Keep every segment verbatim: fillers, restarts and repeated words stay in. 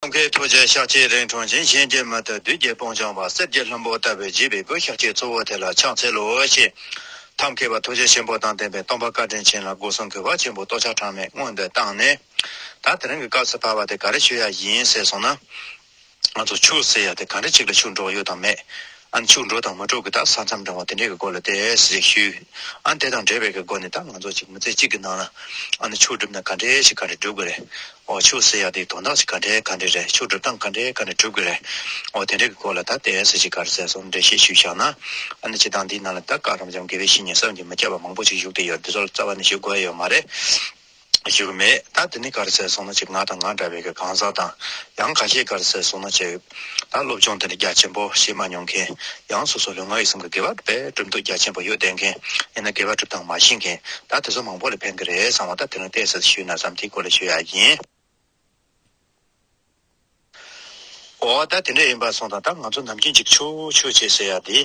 མཁའི་ཐུགས་རྗེ་ཤཱཀྱའི་རིང་འཁྲུངས་ཤིང་། གཞན་གྱིས་མི་ཐུབ་བདུད་ཀྱི་དཔུང་འཇོམས་པ། གསེར་གྱི་ལྷུན་པོ་ལྟ་བུའི་བརྗིད་པའི་སྐུ། ཤཱཀྱའི་གཙོ་བོ་དེ་ལ་ཕྱག་འཚལ་ལོ་ཞེས། ཐབས་མཁས་པ་ཐུགས་རྗེ་ཆེན་པོ་དང་ལྡན་པའི་སྟོན་པ་བཀའ་དྲིན་ཅན་ལ་སྒོ་གསུམ་གུས་པ་ཆེན་པོས་ལྟོ་ཆ་གྲངས་མེད་སྔོན་དུ་བཏང་ནས། ད་དེ་རིང་གི་སྐབས་སུ་བབ་པ་དེ་ག་རེ་ཞུ་ཡ་ཡིན་ཟེར་སོང་ན། ང་ཚོ་ཆོས་ཟེར་ཡ་དེ་ག་འདྲ་ཅིག་ལ་ཆོས་འགྲོ་ཡོད་དང་མེད། ཨ་ནི་ཆོས་འགྲོ་དང་མི་འགྲོ་གི་ད་ས་མཚམས་འདྲ་བ་དེ་འདྲའི་གི་སྐོར་ལ་ཏོག་ཙམ་ཞིག་ཞུས། ཨ་ནི་དེ་དང་འབྲེལ་བའི་གི་སྒོ་ནས་ད་ང་ཚོ་ཅིག་མི་ཚེ་གཅིག་གི་ནང་ལ་ཨ་ནི་ཆོས་སྒྲུབ་ན་ག་འདྲའི་ཞིག་ག་འདྲ་སྒྲུབ་དགོས་རེད། འོ་ཆོས་ཟེར་ཡ་དེའི་དོན་དག་ཅིག་ག་འདྲའི་ག་འདྲ་རེད། ཆོས་སྒྲུབ་སྟངས་ག་འདྲའི་ག་འདྲ་སྒྲུབ་དགོས་རེད། འོ་དེ་འདྲའི་གི་སྐོར་ལ་ད་ཏོག་ཙམ་ཞིག་ག་རེ་ཟེར་སོང་འགྲེལ་བཤད་ཞུས་བཞག་ན། ཨ་ནི་སྤྱིར་བཏང་འདིའི་ནང་ལ་ད་བཀའ་རབ་འབྱམས་དགེ་བའི་བཤེས་གཉེན་བསམ་གྱིས་མི་ཁྱབ་པ་མང་པོ་ཅིག་བཞུགས་བསྡད་ཡོད། འདི་ཚོ་ལ་རྩ་བ་ནས་ཞུ་དགོས་ཡ་ཡོད་མ་རེད། ཞུ་གི་མེད། ད་དེ་ནི་ག་རེ་ཟེར་སོང་ན་ཅིག་ང་དང་ང་འདྲ་བའི་གི་གང་ཟག་དང་། ཡང་ཁ་ཤས་ག་རེ་ཟེར་སོང་ན་ཅིག་ད་སློབ་སྦྱོང་དེ་འདྲ་རྒྱ་ཆེན་པོ་བྱེད་མ་མྱོང་མཁན། ཡང་སོ་སོ་ལུས་ངག་ཡིད་གསུམ་གི་དགེ་བ་དཔེ་སྒྲུབ་འདོད་རྒྱ་ཆེན་པོ་ཡོད་བསྡད་མཁན། ཡིན་ན་དགེ་བ་སྒྲུབ་སྟངས་མ་ཤེས་མཁན། ད་དེ་ཚོ་མང་པོ་ལ་ཕན་གི་རེད་བསམ་པ། ད་དེ་རིང་ཏོག་ཙམ་ཞུས་ན་བསམ་དེའི་སྐོར་ལ་ཞུ་ཡ་ཡིན། འོ་ད་དེ་འདྲ་ཡིན་པ་སོང་ཙང་ད་ང་ཚོ་ནམ་རྒྱུན་ཅིག་ཆོས་ཆོས་བྱེད་ཟེར་ཡ་དེ།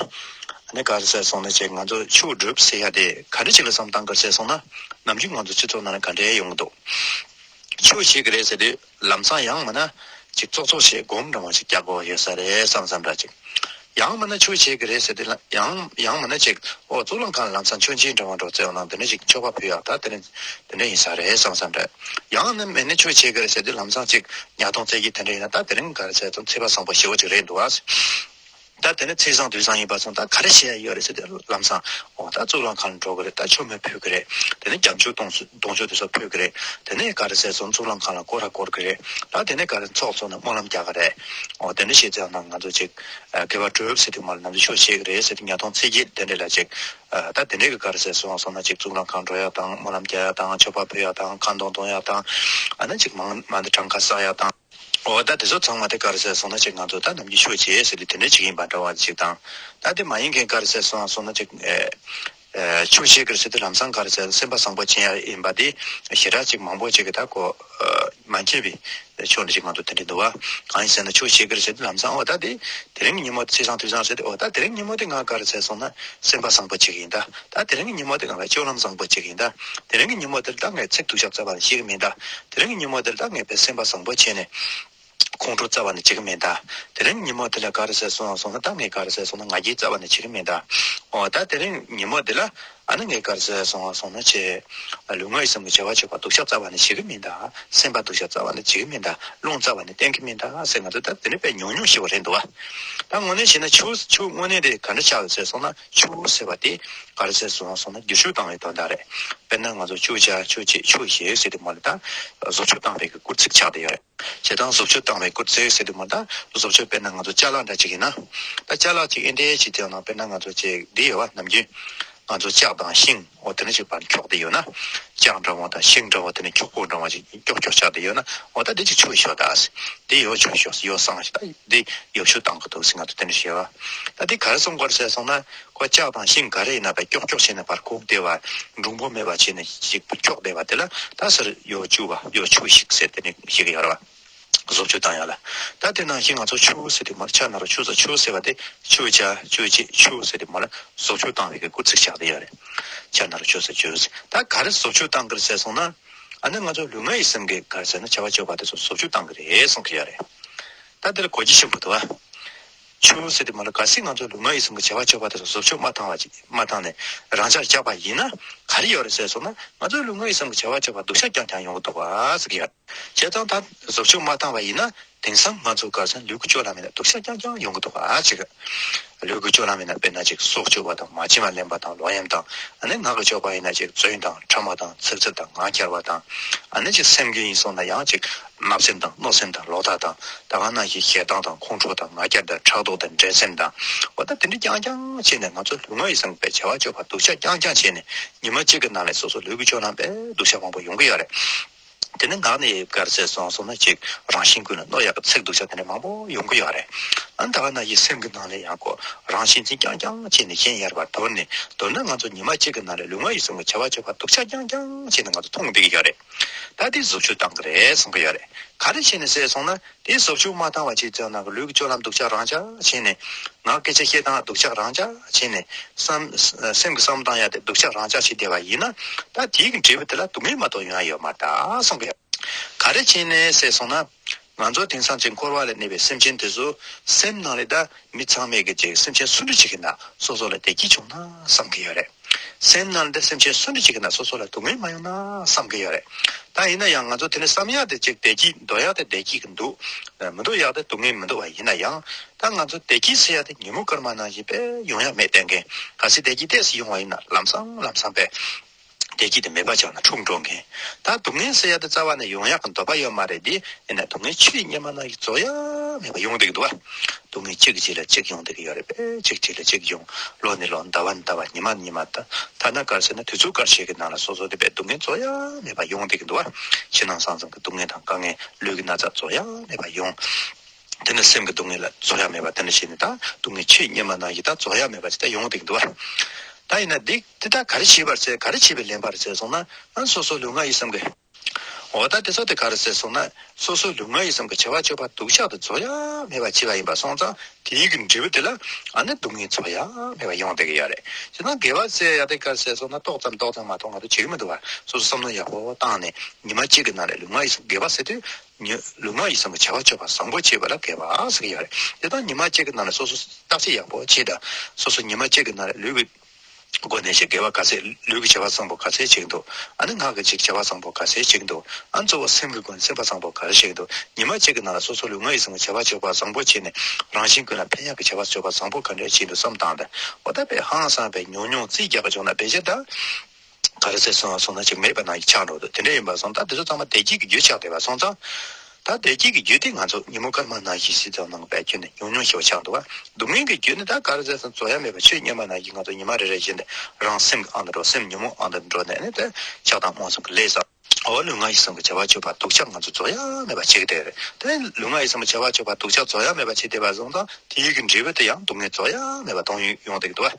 ཨ་ནི་ག་རེ་ཟེར་སོང་ན་ཅིག་ང་ཚོ་ཆོས་སྒྲུབ་ཟེར་ཡ་དེ་ག་འདྲ་ཅིག་ལ་བསམ་བཏང་གི་ཟེར་སོང་ན། ནམ་རྒྱུན་ང་ཚོ་སྤྱི་ཚོགས་ནང་ལ་ག་འདྲ་ཡོང་གི་འདུག་ཆོས་བྱེད་ཀྱི་རེད་ཟེར་དུས་ལམ་སང་ཡང་མིན་ན་ཅིག་ཙོག་ཙོག་བྱེད་སྒོམ་འདྲ་བ་ཅིག་རྒྱག་དགོས་ཡོད་ས་རེད་བསམ་བསམ་འདྲ་ཅིག་ཡང་མིན་ན་ཆོས་བྱེད་ཀྱི་རེད་ཟེར་དུས་ལ་ཡང་ཡང་མིན་ན་ཅིག་འོ་གཙུག་ལག་ཁང་ལམ་སང་མཆོད་མཇལ་འདྲ་བ་འགྲོ་ཙེ་ཡོང་ན་འདི་འདྲ་ཅིག་མཆོད་པ་ཕུལ་ཡག་ད་དེ་འདྲ་དེ་འདྲ་ཡིན་ས་རེད་བསམ་བསམ་འདྲ། ཡང་ནི་མིན་ན་ཆོས་བྱེད་ཀྱི་རེད་ཟེར་དུས་ལམ་སང་ཅིག་ཉ་སྟོང་རྩེ་གཅིག་དེ་འདྲ་ཡིན་ན་ད་དེ་རིང་ག་རེ་ཟེར་ཙམ་ཚེས་པ་བཟང་པོ་ཞེ་པོ་ཅིག་རེད་འདུག་ཨ། ད་དེ་ནི་ཚེས་བཟང་དུས་བཟང་ཡིན་པ་སོང་ད་ག་རེ་བྱེད་ཡ་ཡོད་རེད་ཟེར་དུས་ལམ་སང་འོ་ད་གཙུག་ལག་ཁང་ལ་འགྲོ་གི་རེད། ད་མཆོད་མེ་ཕུལ་གི་རེད། དེ་ནི་བརྒྱ་མཆོད་སྡོང་གཏོང་མཆོད་དེ་ཚོ་ཕུལ་གི་རེད། དེ་ནི་ག་རེ་ཟེར་སོང་གཙུག་ལག་ཁང་ལ་སྐོར་ར་སྐོར་གི་རེད། ད་དེ་ནི་ག་རེ་ཚོགས་ཚོགས་ནས་སྨོན་ལམ་རྒྱག་གི་རེད། འོ་དེ་འདྲ་བྱེད་ཙང་ན་ང་ཚོ་ཅིག་དགེ་བ་སྒྲུབ་ཟེར་དུས་མ་ལ་ནམ་རྒྱུན་ཆོས་བྱེད་གི་རེད་ཟེར་དུས་ཉ་སྟོང་རྩེ་གཅིག་དེ་འདྲ་ལ་ཅིག་ད་དེ་འདྲའི་གི་ག་རེ་ཟེར་སོང་སོང་ན་ཅིག་གཙུག་ལག་ཁང་འགྲོ་ཡག་དང་སྨོན་ལམ་རྒྱག་ཡག་དང་མཆོད་པ་ཕུལ་ཡག་དང་ཁ་འདོན་གཏོང་ཡག་དང་། ཨ་ནི་ཅིག་མང་མང་དུ་གྲངས་ཀ་བསགས་ཡག་དང་། འོ་ད་དེ་ཚོ་ཚང་མ་དེ་ག་རེ་ཟེར་སོང་ན་ཅིག་ང་ཚོ་ད་ནམ་རྒྱུན་ཆོས་བྱེད་ཟེར་དུས་དེ་འདྲ་ཅིག་ཡིན་པ་འདྲ་བ་ཅིག་དང་། ད་དེ་མ་ཡིན་མཁན་ག་རེ་ཟེར་སོང་སོང་ན་ཅིག་ཨེ་ཨེ་ཆོས་བྱེད་གི་རེད་ཟེར་དུས་ལམ་སང་ག་རེ་ཟེར་སེམས་པ་བཟང་པོ་བྱེད་ཡག་ཡིན་པ་དེ་ཞེ་དྲག་ཅིག་མང་པོ་ཅིག་གི་ད་གོ་ཨེ་མ་མཁྱེན་པའི་ཕྱོགས་ནས་ཅིག་ང་ཚོ་དེ་འདྲ་འདུག་བ། གང་ཡིན་ཟེར་ན་ཆོས་བྱེད་གི་རེད་ཟེར་དུས་ལམ་སང་འོ་ད་དེ་དེ་རིང་གི་ཉིན་མོ་དེ་ཚེས་བཟང་དུས་བཟང་ཟེར་དུས་འོ་ད་དེ་རིང་ཉིན་མོ་དེ་ང་ག་རེ་ཟེར་སོང་ན་སེམས་པ་བཟང་པོ་བྱེད་གི་ཡིན་ད། ད་དེ་རིང་གི་ཉིན་མོ་དེ་ང་ལ་སྤྱོད་ལམ་བཟང་པོ་བྱེད་གི་ཡིན་ད། དེ་རིང་གི་ཉིན་མོ་དེར་ད་ངས་ཚིག་སྡུག་ཅག་རྩ་བ་ནས་བཤད་གི་མིན་ད། དེ་རིང་གི་ཉིན་མོ་དེར་ད་ངས་དཔེ་སེམས་པ་བཟང་པོ་བྱས་ནས་ཁོང་ཁྲོ་རྩ་བ་ནས་བྱེད་གི་མིན་ད། དེ་རིང་གི་ཉིན་མོ་དེ་ལ་ག་རེ་ཟེར་སོང་སོང་ན་ད་ངས་ག་རེ་ཟེར་སོང་ན་ང་རྒྱལ་རྩ་བ་ནས་བྱེད་གི་མིན་ད། འོ་ད་དེ་རིང་ཉིན་མོ་དེ་ལ་ཨ་ནི་ངས་ག་རེ་ཟེར་སོང་སོང་ན་ཆེ། ལུས་ངག་ཡིད་གསུམ་གྱི་བྱ་བ་བྱེད་པ་སྡུག་ཅག་རྩ་བ་ནས་བྱེད་གི་མིན་ད། སེམས་པ་སྡུག་ཅག་རྩ་བ་ནས་བྱེད་གི་མིན་ད། རླུང་རྩ་བ་ནས་བསྟེན་གི་མིན་ད་ཟེར་ང་ཚོ་ད་དེ་ནི་དཔེ་ཉུང་ཉུང་ཞིག་བ་རེད་འདུག་བ། ད་དངོས་གནས་བྱས་ན་ཆོས་ཆོས་དངོས་གནས་དེ་ག་འདྲ་ཆགས་ཡོད་ཟེར་སོང་ན་ཆོས་ཟེར་བ་དེ་ག་རེ་ཟེར་སོང་སོང་ན་བསྒྱུར་བཅོས་བཏང་བའི་དོན་དག་རེད། དཔེར་ན་ང་ཚོ་ཆོས་བྱ་ཆོས་བྱེད་ཆོས་བྱེད་ཟེར་དུས་མ་ལ་ད་བཟོ་བཅོས་བཏང་བའི་གི་སྐུལ་ཚིག་ཆགས་བསྡད་ཡོད་རེད། བྱས་ཙང་བཟོ་བཅོས་བཏང་བའི་སྐུལ་ཚིག་ཟེར་དུས་མ་ད་བཟོ་བཅོས་དཔེར་ན་ང་ཚོ་ཅ་ལག་འདྲ་ཅིག་ཡིན་ན། ད་ཅ་ལག་ཅིག་ཨེ་འདྲས་ཅིག་བཏང་ན་དཔེར་ན་ང་ཚོ་ཅིག་འདི་ཡོད་བ་ནམ་རྒྱུན། ང་ཚོ་ལྕགས་དང་ཤིང་འོ་དེ་འདྲ་ཅིག་བར་འཁྱོག་བསྡད་ཡོད་ན། ལྕགས་འདྲ་བོ་དང་ཤིང་འདྲ་བོ་དེ་ནི་འཁྱོག་པོ་འདྲ་བ་ཅིག་འཁྱོག་འཁྱོག་ཆགས་བསྡད་ཡོད་ན་འོ་ད་འདི་ཅིག་ཆོས་ཤོག་ད། འདི་ཡོ་ཆོས་ཤོག་ཡོ་སང་ཞིག་ད་འདི་ཡོ་ཆོས་བཏང་གི་འདུག་ཟེར་ང་ཚོ་དེ་འདྲ་ཞིག་ཡོད་བ། ད་འདི་ག་རེ་གསུང་དགོས་རེད་ཟེར་སོང་ན། ཁོ་ལྕགས་དང་ཤིང་ག་རེ་ཡིན་ན་བས་ཀྱོག་ཀྱོག་བྱས་ནས་བར་གུག་བསྡད་པ། འགྲུང་པོ་མེད་པ་བྱས་ནས་ཞིག་ཀྱོག་བསྡད་པ་དེ་ལ་ད་ཟེར་ཡོ་བཅུ་བ་ཡོ་ཆུ་ཞིག་ཟེར་དེ་ནས་ཞིག་ཡོད་རེད་བ། བཟོ་བཅོས་བཏང་ཡ་ལ། ད་དེ་ནང་བཞིན་ང་ཚོ་ཆུ་ཟེར་དུས་མར་ཆ་ན་རོ་ཆུ་ཟེར་ཆུ་ཟེར་བ་དེ་ཆུ་བྱ་ཆུ་བྱེད་ཆུ་ཟེར་དུས་མར་བཟོ་བཅོས་བཏང་བའི་གི་སྐུལ་ཚིག་ཆགས་བསྡད་ཡོད་རེད། ཆ་ན་རོ་ཆུ་ཟེར་ཆུ་ཟེར་ད་ག་རེ་བཟོ་བཅོས་བཏང་གི་རེད་ཟེར་སོང་ན། ཨ་ནི་ང་ཚོ་ལུས་ངག་ཡིད་གསུམ་གི་ག་རེ་ཟེར་ན་བྱ་བ་སྤྱོད་པ་དེ་ཚོ་བཟོ་བཅོས་བཏང་གི་རེད་གསུང་གི་ཡོད་རེད། ད་འདིར་གོ་རྒྱུ་ཆེན་པོ་འདུག་བ། ཆོས་ཟེར་དུས་མ་ལ་གལ་སྲིད་ང་ཚོ་ལུས་ངག་ཡིད་གསུམ་གྱི་བྱ་བ་སྤྱོད་པ་དེ་ཚོ་བཟོ་བཅོས་མ་བཏང་བ་ཅིག་མ་བཏང་ནས་རང་འཇགས་བཞག་པ་ཡིན་ན་ག་རེ་ཡོད་རེད་ཟེར་སོང་ན་ང་ཚོའི་ལུས་ངག་ཡིད་གསུམ་གྱི་བྱ་བ་སྤྱོད་པ་སྡུག་ཅག་རྐྱང་རྐྱང་ཡོང་གི་འདུག་བ་ཟེར་གྱི་ཡོད། བྱས་ཙང་ད་བཟོ་བཅོས་མ་བཏང་བ་ཡིན་ན་དེང་སང་ང་ཚོ་ག་རེ་ཟེར་ལུས་ཀྱི་སྤྱོད་ལམ་ཡིན་ན་སྡུག་ཅག་རྐྱང་རྐྱང་ཡོང་གི་འདུག་བ་ཅིག་ལུས་ཀྱི་སྤྱོད་ལམ་ཡིན་ན་དཔེར་ན་ཅིག་སྲོག་གཅོད་པ་དང་མ་བྱིན་པ་ལེན་པ་དང་ལོག་གཡེམ་དང་ཨ་ནི་ངག་གི་སྤྱོད་པ་ཡིན་ན་ཅིག་རྫུན་དང་ཕྲ་མ་དང་ཚིག་རྩུབ་དང་ངག་འཁྱལ་བ་དང་ཨ་ནི་ཅིག་སེམས་ཀྱི་ཡིན་སོང་ན་ཡང་ཅིག་བརྣབ་སེམས་དང་གནོད་སེམས་དང་ལོག་ལྟ་དང་ད་ག་ནང་བཞིན་ཞེ་སྡང་དང་ཁོང་ཁྲོ་དང་ང་རྒྱལ་དང་ཕྲག་དོག་དང་འགྲན་སེམས་དང་འོ་ད་དེ་འདྲ་རྐྱང་རྐྱང་བྱས་ནས་ང་ཚོ་ལུས་ངག་ཡིད་གསུམ་པའི་བྱ་བ་སྤྱོད་པ་སྡུག་ཅག་རྐྱང་རྐྱང་བྱས་ནས་ཉི་མ་གཅིག་གི་ནང་ལ་སོ་སོ་ལུས་ཀྱི་སྤྱོད་ལམ་པའི་སྡུག་ཅག་མང་པོ་ཡོང་གི་ཡོད་རེད། དེ་ནི་ངག་ནས་ག་རེ་ཟེར་སོང་སོང་ན་ཅིག་རང་བཞིན་ཀུན་ལ་གནོད་ཡག་གི་ཚིག་སྡུག་ཅག་དེ་འདྲ་མང་པོ་ཡོང་གི་ཡོད་རེད། ཨ་ནི་ད་ག་ནང་བཞིན་སེམས་ཀྱི་ནང་ལ་ཡང་ཁོ་རང་བཞིན་འཛིན་རྐྱང་རྐྱང་བྱས་ནས་གཞན་ཡལ་བར་དོར་ནས་མདོར་ན་ང་ཚོ་ཉི་མ་གཅིག་གི་ནང་ལ་ལུས་ངག་ཡིད་གསུམ་གྱི་བྱ་བ་སྤྱོད་པ་སྡུག་ཅག་རྐྱང་རྐྱང་བྱས་ནས་ང་ཚོ་མཐོང་བསྡད་ཀྱི་ཡོད་རེད། ད་དེ་བཟོ་བཅོས་བཏང་གི་རེད་གསུང་གི་ཡོད་རེད། ག་རེ་བྱས་ནས་ཟེར་སོང་ན་དེ་བཟོ་བཅོས་མ་བཏང་བ་ཅིག་ཙམ་ནང་གི་ལུས་ཀྱི་སྤྱོད་ལམ་སྡུག་ཅག་རང་འཇགས་བྱས་ནས་ངག་སྐད་ཆ་བཤད་སྟངས་སྡུག་ཅག་རང་འཇགས་བྱས་ནས་བསམ་སེམས་ཀྱི་བསམ་སྟངས་ཡ་དེ་སྡུག་ཅག་རང་འཇགས་བྱས་བསྡད་པ་ཡིན་ན་ད་དེའི་གི་འབྲས་བུ་དེ་ལ་སྡུག་བསྔལ་མ་གཏོགས་ཡོང་ཡ་ཡོད་མ་རེད་ད་གསུང་གི་ཡོད། ག་རེ་བྱས་ནས་ཟེར་སོང་ན། ང་ཚོ་དེང་སང་ཅིག་འཁོར་བ་ལ་གནས་པའི་སེམས་ཅན་དེ་ཚོ་སེམས་ནང་ལ་ད་མི་ཚང་མས་ཀྱི་ཅིག་སེམས་ཅན་སུ་འདྲ་ཅིག་གི་ན་སོ་སོ་ལ་བདེ་སྐྱིད་བྱུང་ན་བསམ་གྱི་ཡོད་རེད། སེམས་ནང་ལ་ད་སེམས་ཅན་སུ་འདྲ་ཅིག་གི་ན་སོ་སོ་ལ་སྡུག་བསྔལ་མ་ཡོང་ན་བསམ་གྱི་ཡོད་རེད། ད་ཡིན་ན་ཡང་ང་ཚོ་དེ་ནས་བསམ་ཡག་དེ་ཅིག་བདེ་སྐྱིད་འདོད་ཡག་དེ་བདེ་སྐྱིད་ཀྱི་འདུག་མི་འདོད་ཡག་དེ་སྡུག་བསྔལ་མི་འདུག་བ། ཡིན་ན་ཡང་ད་ང་ཚོ་བདེ་སྐྱིད་ཟེར་ཡག་དེ་ཉོན་མོངས་སྐར་མ་ནང་བཞིན་པས་ཡོང་ཡག་མེད་བསྡད་མཁན། གལ་སྲིད་བདེ་སྐྱིད་ཏོག་ཙམ་ཡོང་བ་ཡིན་ན་ལམ་སང་ལམ་སང་པས་བདེ་སྐྱིད་དེ་མེད་པ་ཆགས་ནས་འཁྲུག་འགྲོ་མཁན། ད་སྡུག་བསྔལ་ཟེར་ཡག་དེ་རྩ་བ་ནས་ཡོང་ཡག་གི་འདོད་པ་ཡོད་མ་རེད་དེ། ཡིན་ན་སྡུག་བསྔལ་ཆོས་ཉིད་མ་ན་ཡི་རྫོགས་ཡག་མེད་པ་ཡོང་བསྡད་ཀྱི་འདུག་བ། སྡུག་བསྔལ་གཅིག་གི་རྗེས་ལ་གཅིག་ཡོང་བསྡད་ཀྱི་ཡོད་རེད་པས། གཅིག་རྗེས་ལ་གཅིག་ཡོང་། ལོ་ནས་ལོ། ཟླ་བ་ནས་ཟླ་བ། ཉི་མ་ནས་ཉི་མ། ད་ཐ་ན་ག་རེ་ཟེར་ན་དུས་ཚོད་སྐར་ཆ་གི་ནང་ལ་སོ་སོ་དེ་པས་སྡུག་བསྔལ་རྫོགས་ཡག་མེད་པ་ཡོང་བསྡད་ཀྱི་འདུག་བ། ཕྱི་ནང་གསང་གསུམ་གྱི་སྡུག་བསྔལ་དང་དཀའ་ངལ། ལུས་ཀྱི་ན་ཚ་རྫོགས་ཡག་མེད་པ་ཡོང་། དེ་ནས་སེམས་ཀྱི་སྡུག་བསྔལ་ལ་རྫོགས་ཡག་མེད་པ་དེ་འདྲ་བྱས་ནས་ད་སྡུག་བསྔལ་ཆོས་ཉིད་མ་ན་ཡི་ད་རྫོགས་ཡག་མེད་པ་ཅིག་ད་ཡོང་བསྡད་ཀྱི་འདུག་བ། ད་ཡིན་ན་འདི་འདི་ད་ག་རེ་བྱས་པ་རེད་ཟེར། ག་རེ་བྱས་པའི་ལན་པ་རེད་ཟེར་སོང་ན། ཨ་སོ་སོ་ལུས་ངག་ཡིད་གསུམ་གྱི། འོ་ད་དེ་ཚོ་དེ་ག་རེ་ཟེར་སོང་ན། སོ་སོ་ལུས་ངག་ཡིད་གསུམ་གྱི་བྱ་བ་སྤྱོད་པ་སྡུག་ཅག་དེ་རྫོགས་ཡག་མེད་པ་བྱས་པ་ཡིན་པ་སོང་ཙང་དེའི་གི་འབྲས་བུ་དེ་ལ་ཨ་ནི་སྡུག་བསྔལ་རྫོགས་ཡག་མེད་པ་ཡོང་བསྡད་ཀྱི་ཡོད་རེད། བྱས་ན་དགེ་བ་ཟེར་ཡག་དེ་ག་རེ་ཟེར་སོང་ན། ཏོག་ཙམ་ཏོག་ཙམ་མ་གཏོགས་ང་ཚོ་བྱེད་ཀྱི་མི་འདུག་བ། སོ་སོ་བསམ་བློ་ཡག་པོ་བཏང་ནས་ཉི་མ་གཅིག་གི་ནང་ལ་ལུས་ངག་ཡིད་གསུམ་དགེ་བ་ཟེར་དུས། ཉི་ལུས་ངག་ཡིད་གསུམ་གྱི་བྱ་བ་སྤྱོད་པ་བཟང་པོ་བྱེད་པ་ལ་དགེ་བ་ཟེར་གྱི་ཡོད་རེད། དེ་དང་ཉི་མ་གཅིག་གི་ནང་ལ་སོ་སོ་བརྟག་དཔྱད་ཡག་པོ་བྱེད་དང་། སོ་སོ་ཉི་མ་གཅིག་གི་ནང་ལ་ལུས་ཀྱི་སྒོ་ནས་ཞིག་དགེ་བ་ག་ཚད། ལུས་ཀྱི་བྱ་བ་བཟང་པོ་ག་ཚད་བྱེད་ཀྱི་འདུག་ཨ་ནི་ངག་གི་ཅིག་བྱ་བ་བཟང་པོ་ག་ཚད་བྱེད་ཀྱི་འདུག་ཨ་ནི་གཙོ་བོ་སེམས་ཀྱི་སྒོ་ནས་སེམས་པ་བཟང་པོ་ག་རེ་བྱེད་ཀྱི་འདུག་ཉི་མ་གཅིག་གི་ནང་ལ་སོ་སོ་ལུས་ངག་ཡིད་གསུམ་གྱི་བྱ་བ་སྤྱོད་པ་བཟང་པོ་བྱས་ནས་རང་གཞན་ཀུན་ལ་ཕན་ཡག་གི་བྱ་བ་སྤྱོད་པ་བཟང་པོ་ག་འདྲ་བྱེད་ཀྱི་འདུག་བསམ་བཏང་སྟེ། འོ་ད་དཔེ་ཧང་སང་བའི་ཉུང་ཉུང་རྩིས་རྒྱག་གི་བྱུང་ན་ཕལ་ཆེར་ད། ག་རེ་ཟེར་སོང་སོང་ན་ཅིག་མེད་པ་ནང་བཞིན་ཆགས་འགྲོ་འདུག་དེ་འདྲ་ཡིན་པ་སོང་ཙང་དེ་ཚོ་ཚང་མ་བདེ་སྐྱིད་ཀྱི་རྒྱུ་ཆགས་བསྡད་པ་སོང་ཙང་། ད་བདེ་སྐྱིད་ཀྱི་རྒྱུ་དེ་ང་ཚོ་ཉོན་མོངས་སྐར་མ་ནང་བཞིན་ཞིག་ཙམ་ནང་བས་ཁྱོན་ནས་ཉུང་ཉུང་ཞེ་པོ་ཆགས་འདུག་བ། སྡུག་བསྔལ་གྱི་རྒྱུ་ནི་ད་ག་རེ་ཟེར་སོང་། རྫོགས་ཡག་མེད་པ་ཆོས་ཉིད་མ་ནང་བཞིན་ང་ཚོ་ཉི་མ་རེ་རེ་བཞིན་དུ་རང་སེམས་ཀྱི་ཨང་དུ་འགྲོ། སེམས་ཉོན་མོངས་ཨང་དུ་འགྲོ་ནས་ནི་དེ་ཆགས་སྡང་རྨོངས་གསུམ་གྱི་ལས་བསགས། འོ་ལུས་ངག་ཡིད་གསུམ་གྱི་བྱ་བ་སྤྱོད་པ་སྡུག་ཅག་ང་ཚོ་རྫོགས་ཡག་མེད་པ་བྱེད་ཀྱི་བསྡད་རེད། དེ་ལུས་ངག་ཡིད་གསུམ་གྱི་བྱ་བ་སྤྱོད་པ་སྡུག་ཅག་རྫོགས་ཡག་མེད་པ་བྱེད་བསྡད་པ་སོང་ཙང་དེའི་གི་འབྲས་བུ་དེ་ཡང་སྡུག་བསྔལ་རྫོགས་ཡག་མེད་པ་གཏོང་ཡོང་ཡོང་བསྡད་ཀྱི་འདུག་བ།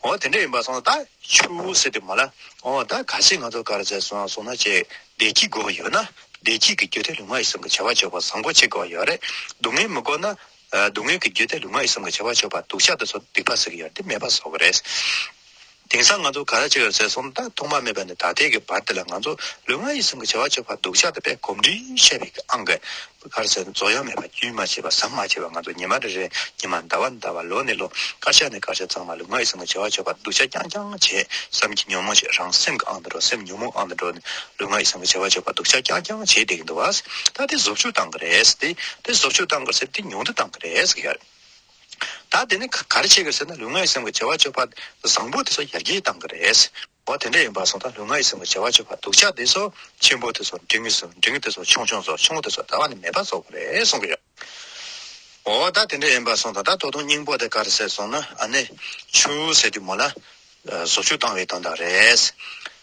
འོ་དེ་འདྲ་ཡིན་པ་སོང་ཙང་ད། ཆུ་ཟེར་དུས་མོ་ལ། འོ་ད་གལ་སྲིད་ང་ཚོ་ག་རེ་ཟེར་སོང་སོང་ན་ཅིག་བདེ་སྐྱིད་དགོས་ཡོད་ན། བདེ་སྐྱིད་ཀྱི་རྒྱུ་དེ་ལུས་ངག་ཡིད་གསུམ་གྱི་བྱ་བ་སྤྱོད་པ་བཟང་པོ་བྱེད་དགོས་ཡོད་རེད། སྡུག་བསྔལ་མི་དགོས་ན། ཨ་སྡུག་བསྔལ་གྱི་རྒྱུ་དེ་ལུས་ངག་ཡིད་གསུམ་གྱི་བྱ་བ་སྤྱོད་པ་སྡུག་ཅག་དེ་ཚོ་སྡིག་པ་ཟེར་གྱི་ཡོད་རེད། དེ་མེད་པ་བཟོ་གི་རེད། དེང་སང་ང་ཚོ་ག་རེ་བྱེད་ཀྱི་ཡོད་ཟེར་སོང་ན། ད་ཐོག་མ་མེད་པ་ནས་ད་ལྟའི་གི་བར་དེ་ལ་ང་ཚོ་ལུས་ངག་ཡིད་གསུམ་གྱི་བྱ་བ་སྤྱོད་པ་སྡུག་ཅག་དེ་དཔེ་གོམས་འདྲིས་བཤད་པའི་གི་ཨང་གི་ག་རེ་ཟེར་ན། རྫོགས་ཡག་མེད་པ། རྒྱུན་མ་ཆད་པ། ཟམ་མ་ཆད་པ། ང་ཚོ་ཉི་མ་རེ་རེ། ཉི་མ། ཟླ་བ་ཟླ་བ། ལོ་ནས་ལོ། སྐར་ཆ་ནས་སྐར་ཆ་ཚང་མ་ལུས་ངག་ཡིད་གསུམ་གྱི་བྱ་བ་སྤྱོད་པ་སྡུག་ཅག་རྐྱང་རྐྱང་བྱེད། བསམ་གྱི་ཉོན་མོངས་བྱེད། རང་སེམས་ཀྱི་ཨང་དུ་འགྲོ། སེམས་ཉོན་མོངས་ཨང་དུ་འགྲོ་ནས་ལུས་ངག་ཡིད་གསུམ་གྱི་བྱ་བ་སྤྱོད་པ་སྡུག་ཅག་རྐྱང་རྐྱང་བྱེད་བསྡད་ཀྱི་འདུག་བ། ད་དེ་བཟོ་བཅོས་བཏང་གི་རེད། དེ་དེ་བཟོ་བཅོས་བཏང་གི་རེད་ཟེར། དེ་ཉུང་དུ་བཏང་གི་རེད་ཟེར་གྱི་ཡོད་རེད། ད་དེ་ནི་ག་ག་རེ་བྱེད་ཀྱི་རེད་ཟེར་ན། ལུས་ངག་ཡིད་གསུམ་གྱི་བྱ་བ་སྤྱོད་པ་བཟང་པོ་དེ་ཚོ་ཡར་རྒྱས་བཏང་གི་རེད། འོ་དེ་འདྲ་ཡིན་པ་སོང་ཙང་ལུས་ངག་ཡིད་གསུམ་གྱི་བྱ་བ་སྤྱོད་པ་སྡུག་ཅག་དེ་ཚོ་ཆེན་པོ་དེ་ཚོ་འབྲིང་ངེ་སོང་། འབྲིང་ངེ་དེ་ཚོ་ཆུང་ཆུང་སོང་། ཆུང་ངུ་དེ་ཚོ་རྩ་བ་ནས་མེད་པ་བཟོ་དགོས་རེད་གསུང་གི་ཡོད། འོ་ད་དེ་འདྲ་ཡིན་པ་སོང་ཙང་ད་ད་དུང་སྙིང་པོ་དེ་ག་རེ་ཟེར་སོང་ན། ཨ་ནི་ཆུ་ཟེར་དུས་མོ་ལ་བཟོ་བཅོས་བཏང་བའི་དོན་དག་རེད།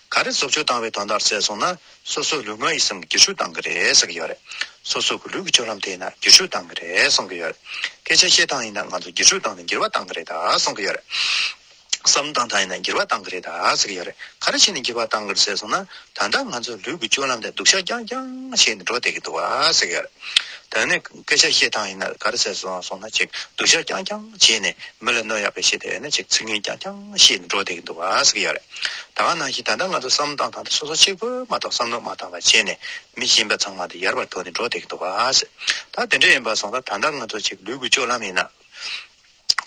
ག་རེ་བཟོ་བཅོས་བཏང་བའི་དོན་དག་ཟེར་སོང་ན། སོ་སོ་ལུས་ངག་ཡིད་གསུམ་གྱི་བསྒྱུར་བཅོས་བཏང་གི་རེད་ཟེར་གྱི་ཡོད་རེད། སོ་སོ་གི་ལུས་ཀྱི་སྤྱོད་ལམ་དེ་ཡིན་ན་བསྒྱུར་བཅོས་བཏང་གི་རེད་གསུང་གི་ཡོད་རེད། སྐད་ཆ་བཤད་སྟངས་ཡིན་ན་ང་ཚོ་བསྒྱུར་བཅོས་བཏང་ནས་འགྱུར་བ་བཏང་གི་རེད་ད་གསུང་གི་ཡོད་རེད། བསམ་བློ་བཏང་སྟངས་ཡིན་ན་འགྱུར་བ་བཏང་གི་རེད་ད་ཟེར་གྱི་ཡོད་རེད། ག་རེ་བྱས་ནས་འགྱུར་བ་བཏང་གི་རེད་ཟེར་སོང་ན། ད་ལྟ་ང་ཚོ་ལུས་ཀྱི་སྤྱོད་ལམ་དེ་སྡུག་ཅག་རྐྱང་རྐྱང་བྱས་ནས་འགྲོ་བསྡད་ཀྱི་འདུག་བ་ཟེར་གྱི་ཡོད་རེད། ད་ནི་སྐད་ཆ་བཤད་སྟངས་ཡིན་ན་ག་རེ་ཟེར་སོང་སོང་ན། ཅིག་སྡུག་ཅག་རྐྱང་རྐྱང་བྱས་ནས་མི་ལ་གནོད་ཡག་གི་བཤད་དེ་ནི་ཅིག་ཚིག་ངན་རྐྱང་རྐྱང་བཤད་ནས་འགྲོ་བསྡད་ཀྱི་འདུག་བ་ཟེར་གྱི་ཡོད་རེད། ད་ག་ནང་བཞིན་ད་ལྟ་ང་ཚོ་བསམ་བློ་བཏང་སྟངས་དེ་སོ་སོ་གཅིག་པུ་མ་གཏོགས་བསམ་བློ་མ་བཏང་བ་བྱས་ནས་མི་གཞན་པ་ཚང་མ་དེ་ཡར་བར་དོར་ནས་འགྲོ་བསྡད་ཀྱི་འདུག་བ་ཟེར། ད་དེ་འདྲ་ཡིན་པ་སོང་ཙང་ད་ལྟ་ང་ཚོ་ཅིག་ལུས་ཀྱི་སྤྱོད་ལམ་ཡིན་ན།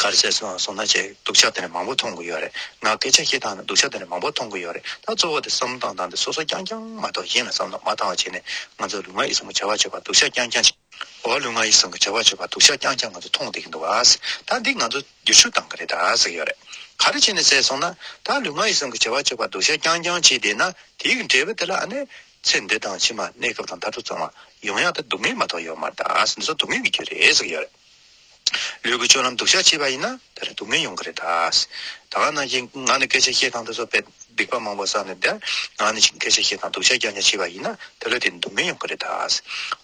ག་རེ་ཟེར་སོང་སོང་ན་ཅིག་སྡུག་ཅག་དེ་འདྲ་མང་པོ་མཐོང་གི་ཡོད་རེད། ང་སྐད་ཆ་བཤད་སྟངས་ནི་སྡུག་ཅག་དེ་འདྲ་མང་པོ་མཐོང་གི་ཡོད་རེད། ད་གཙོ་བོ་དེ་བསམ་བློ་བཏང་སྟངས་དེ་སོ་སོ་རྐྱང་རྐྱང་མ་གཏོགས་གཞན་ལ་བསམ་བློ་མ་བཏང་བ་བྱས་ནས་ང་ཚོ་ལུས་ངག་ཡིད་གསུམ་གྱི་བྱ་བ་སྤྱོད་པ་སྡུག་ཅག་རྐྱང་རྐྱང་བྱེད། འོ་ལུས་ངག་ཡིད་གསུམ་གྱི་བྱ་བ་སྤྱོད་པ་སྡུག་ཅག་རྐྱང་རྐྱང་ང་ཚོ་མཐོང་བསྡད་ཀྱི་འདུག་ཨ། ད་འདི་ང་ཚོ་བསྒྱུར་བཅོས་བཏང་གི་རེད་ད་ཟེར་གྱི་ཡོད་རེད། ག་རེ་བྱས་ནས་ཟེར་སོང་ན། ད་ལུས་ངག་ཡིད་གསུམ་གྱི་བྱ་བ་སྤྱོད་པ་སྡུག་ཅག་རྐྱང་རྐྱང་བྱས་བསྡད་ན་དེའི་གི་འབྲས་བུ་དེ་ལ་ཨ་ནི་ཚེ་འདི་དང་ཕྱི་མ་གནས་སྐབས་དང་མཐར་ཐུག་ཚང་མ་ཡོང་ཡག་དེ་སྡུག་བསྔལ་མ་གཏོགས་ཡོད་མ་རེད་ད། འདི་ཚོ་སྡུག་བསྔལ་གྱི་རྒྱུ་རེད་ཟེར་གྱི་ཡོད་རེད། ལུས་ཀྱི་སྤྱོད་ལམ་སྡུག་ཅག་བྱས་པ་ཡིན་ན་དེ་ལ་སྡུག་བསྔལ་ཡོང་གི་རེད་ད། ད་ག་ནང་བཞིན་ང་ནི་སྐད་ཆ་བཤད་སྟངས་དེ་ཚོ་དཔེ་སྡིག་པ་མང་པོ་བསགས་ནས་དེ་ང་ནི་སྐད་ཆ་བཤད་སྟངས་སྡུག་ཅག་རྐྱང་རྐྱང་བྱས་པ་ཡིན་ན་དེ་ལ་དེ་སྡུག་བསྔལ་ཡོང་གི་རེད་ད།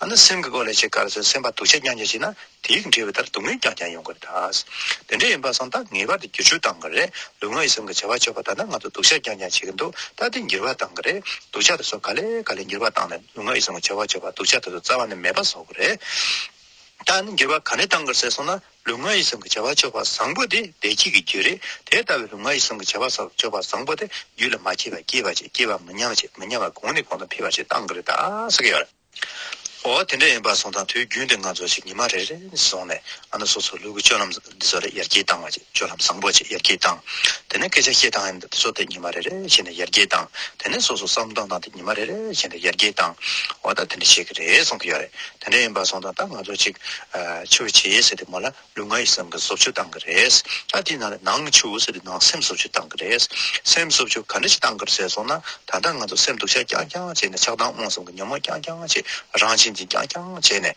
ཨ་ནི་སེམས་ཀྱི་སྒོ་ལ་ཅིག་ག་རེ་ཟེར། སེམས་པ་སྡུག་ཅག་རྐྱང་རྐྱང་བྱས་ན་དེའི་འབྲས་བུ་ལྟར་སྡུག་བསྔལ་རྐྱང་རྐྱང་ཡོང་གི་རེད་ད། དེ་འདྲ་ཡིན་པ་སོང་ཙང་ངེས་པར་དུ་བསྒྱུར་བཅོས་བཏང་གི་རེད། ལུས་ངག་ཡིད་གསུམ་གྱི་བྱ་བ་སྤྱོད་པ་ད་ལྟ་ང་ཚོ་སྡུག་ཅག་རྐྱང་རྐྱང་བྱེད་ཀྱི་འདུག་ད་དེ་འགྱུར་བ་བཏང་གི་རེད། སྡུག་ཅག་དེ་ཚོ་ག་ལེ་ག་ལེ་འགྱུར་བ་བཏང་ནས་ལུས་ངག་ཡིད་གསུམ་གྱི་བྱ་བ་སྤྱོད་པ་སྡུག་ཅག་དེ་ཚོ་རྩ་བ་ནས་མེད་པ་བཟོ་གི་རེད། ད་ནི་འགྱུར་བ་ག་ནས་བཏང་དགོས་ཟེར་སོང་ན། ལུས་ངག་ཡིད་གསུམ་གྱི་བྱ་བ་སྤྱོད་པ་བཟང་པོ་དེ་བདེ་སྐྱིད་ཀྱི་རྒྱུ་རེད། དེ་ལྟ་བུའི་ལུས་ངག་ཡིད་གསུམ་གྱི་བྱ་བ་སྤྱོད་པ་བཟང་པོ་དེ་རྒྱུད་ལ་མ་སྐྱེས་པ་སྐྱེས་པ་བྱེད། སྐྱེས་པ་མི་ཉམས་པ་བྱེད། མི་ཉམས་པ་གོང་ནས་གོང་དུ་འཕེལ་བ་བྱེད་བཏང་གི་རེད་ད་ཟེར་གྱི་ཡོད་རེད། འོ་དེ་འདྲ་ཡིན་པ་སོང་ཙང་དུས་རྒྱུན་དུ་ང་ཚོ་ཞིག་ཉི་མ་རེ་རེ་ནས་བཟུང་ནས་ཨ་ནི་སོ་སོ་ལུས་ཀྱི་སྤྱོད་ལམ་འདི་ཚོ་ལ་ཡར་རྒྱས་བཏང་བ་ཅིག་སྤྱོད་ལམ་བཟང་པོ་ཅིག་ཡར་རྒྱས་བཏང་། དེ་ནས་སྐད་ཆ་བཤད་སྟངས་ཡིན་འདི་ཚོ་དེ་ཉི་མ་རེ་རེ་བཞིན་དུ་ཡར་རྒྱས་བཏང་། དེ་ནས་སོ་སོ་བསམ་བློ་བཏང་སྟངས་དེ་ཉི་མ་རེ་རེ་བཞིན་དུ་ཡར་རྒྱས་བཏང་། འོ་ད་དེ་འདྲ་བྱེད་ཀྱི་རེད་གསུང་གི་ཡོད་རེད། དེ་འདྲ་ཡིན་པ་སོང་ཙང་ད་ང་ཚོ་ཅིག་ཆོས་བྱེད་ཟེར་དུས་མོ་ལ། ལུས་ངག་ཡིད་གསུམ་གྱི་བཟོ་བཅོས་བཏང་གི་རེད། ད་དེའི་ནང་ནས་ནང་ཆོས་ཟེར་དུས་ནང་སེམས་བཟོ་བཅོས་བཏང་གི་རེད། སེམས་བཟོ་བཅོས་ག་འདྲ་ཞིག་བཏང་གི་རེད་ཟེར་སོང་ན། ད་ལྟ་ང་ཚོ་སེམས་སྡུག་ཅག་རྐྱང་རྐྱང་བྱས་ནས་ཆགས་སྡང་རྨོངས་གསུམ་གྱི་ཉོན་མོངས་རྐྱང་རྐྱང་བྱས། རང་བཞིན་གྱིས་རྐྱང་རྐྱང་བྱས་ནས་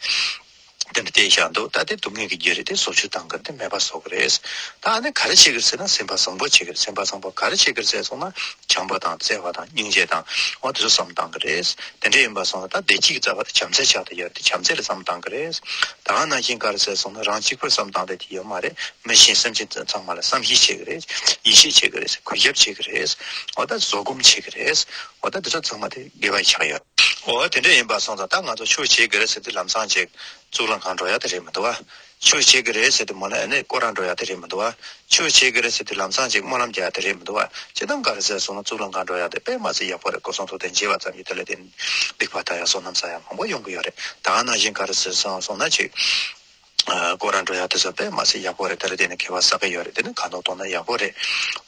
དེ་འདྲ་བལྟས་བཞག་འདུག་ད་དེ་སྡུག་བསྔལ་གྱི་རྒྱུ་རེད། དེ་བཟོ་བཅོས་བཏང་གི་རེད། དེ་མེད་པ་བཟོ་གི་རེད། ད་ཨ་ནི་ག་རེ་བྱེད་ཀྱི་རེད་ཟེར་ན་སེམས་པ་བཟང་པོ་བྱེད་ཀྱི་རེད། སེམས་པ་བཟང་པོ་ག་རེ་བྱེད་ཀྱི་རེད་ཟེར་སོང་ན། བྱམས་པ་དང་བརྩེ་བ་དང་སྙིང་རྗེ་དང་འོ་དེ་ཚོ་བསམ་བཏང་གི་རེད། དེ་འདྲ་ཡིན་པ་སོང་ཙང་ད་བདེ་སྐྱིད་ཀྱི་རྩ་བ་དེ་བྱམས་བརྩེ་ཆགས་བསྡད་ཡོད་རེད། དེ་བྱམས་བརྩེ་ལ་བསམ་བཏང་གི་རེད། ད་ག་ནང་བཞིན་ག་རེ་ཟེར་སོང་ན་རང་གཅིག་པུར་བསམ་བཏང་བསྡད་ཀྱི་ཡོད་མ་རེད། མི་གཞན་སེམས་ཅན་ཚང་མ་ལ་བསམ་ཤེས་བྱེད་ཀྱི་རེད། ཡིད་ཆེས་བྱེད་ཀྱི་རེད། གུས་ཞབས་བྱེད་ཀྱི་རེད། འོ་ད་བཟོད་སྒོམ་བྱེད་ཀྱི་རེད། འོ་ད་དེ་ཚོ་ཚང་མ་དེ་དགེ་བ་ཆགས་ཡོད། འོ་དེ་འདྲ་ཡིན་པ་སོང་ཙང་ད་ང་ཚོ་ཆོས་བྱེད་ཀྱི་རེད་ཟེར་དུས་ལམ་སང་ཅིག་གཙུག་ལག་ཁང་འགྲོ་ཡ་དེ་རེད་མི་འདུག་བ། ཆོས་བྱེད་ཀྱི་རེད་ཟེར་དུས་མོ་ན་ཨ་ནི་སྐོར་ར་འགྲོ་ཡ་དེ་རེད་མི་འདུག་བ། ཆོས་བྱེད་ཀྱི་རེད་ཟེར་དུས་ལམ་སང་ཅིག་སྨོན་ལམ་རྒྱག་ཡ་དེ་རེད་མི་འདུག་བ། སྤྱིར་བཏང་ག་རེ་ཟེར་སོང་ན་གཙུག་ལག་ཁང་འགྲོ་ཡ་དེ་དཔེ་མ་སྲིད་ཡག་པོ་རེད། སྐུ་གསུང་ཐུགས་རྟེན་མཇལ་བ་ཙམ་གྱིས་དེ་ལས་དེ་སྡིག་པ་དག་ཡ་བསོད་ནམས་བསགས་ཡ་མང་པོ་ཡོང་གི་ཡོད་རེད། ད་ག་ནང་བཞིན་ག་རེ་ཟེར་སོང་སོང་ན་ཅིག་ཨ་སྐོར་ར་འགྲོ་ཡ་དེ་ཚོ་དཔེ་མ་སྲིད་ཡག་པོ་རེད། དེ་ལ་དེ་ནས་དགེ་བ་བསགས་ཀྱི་ཡོད་རེད། དེ་ནས་ཁ་འདོན་གཏོང་ན་ཡག་པོ་རེད།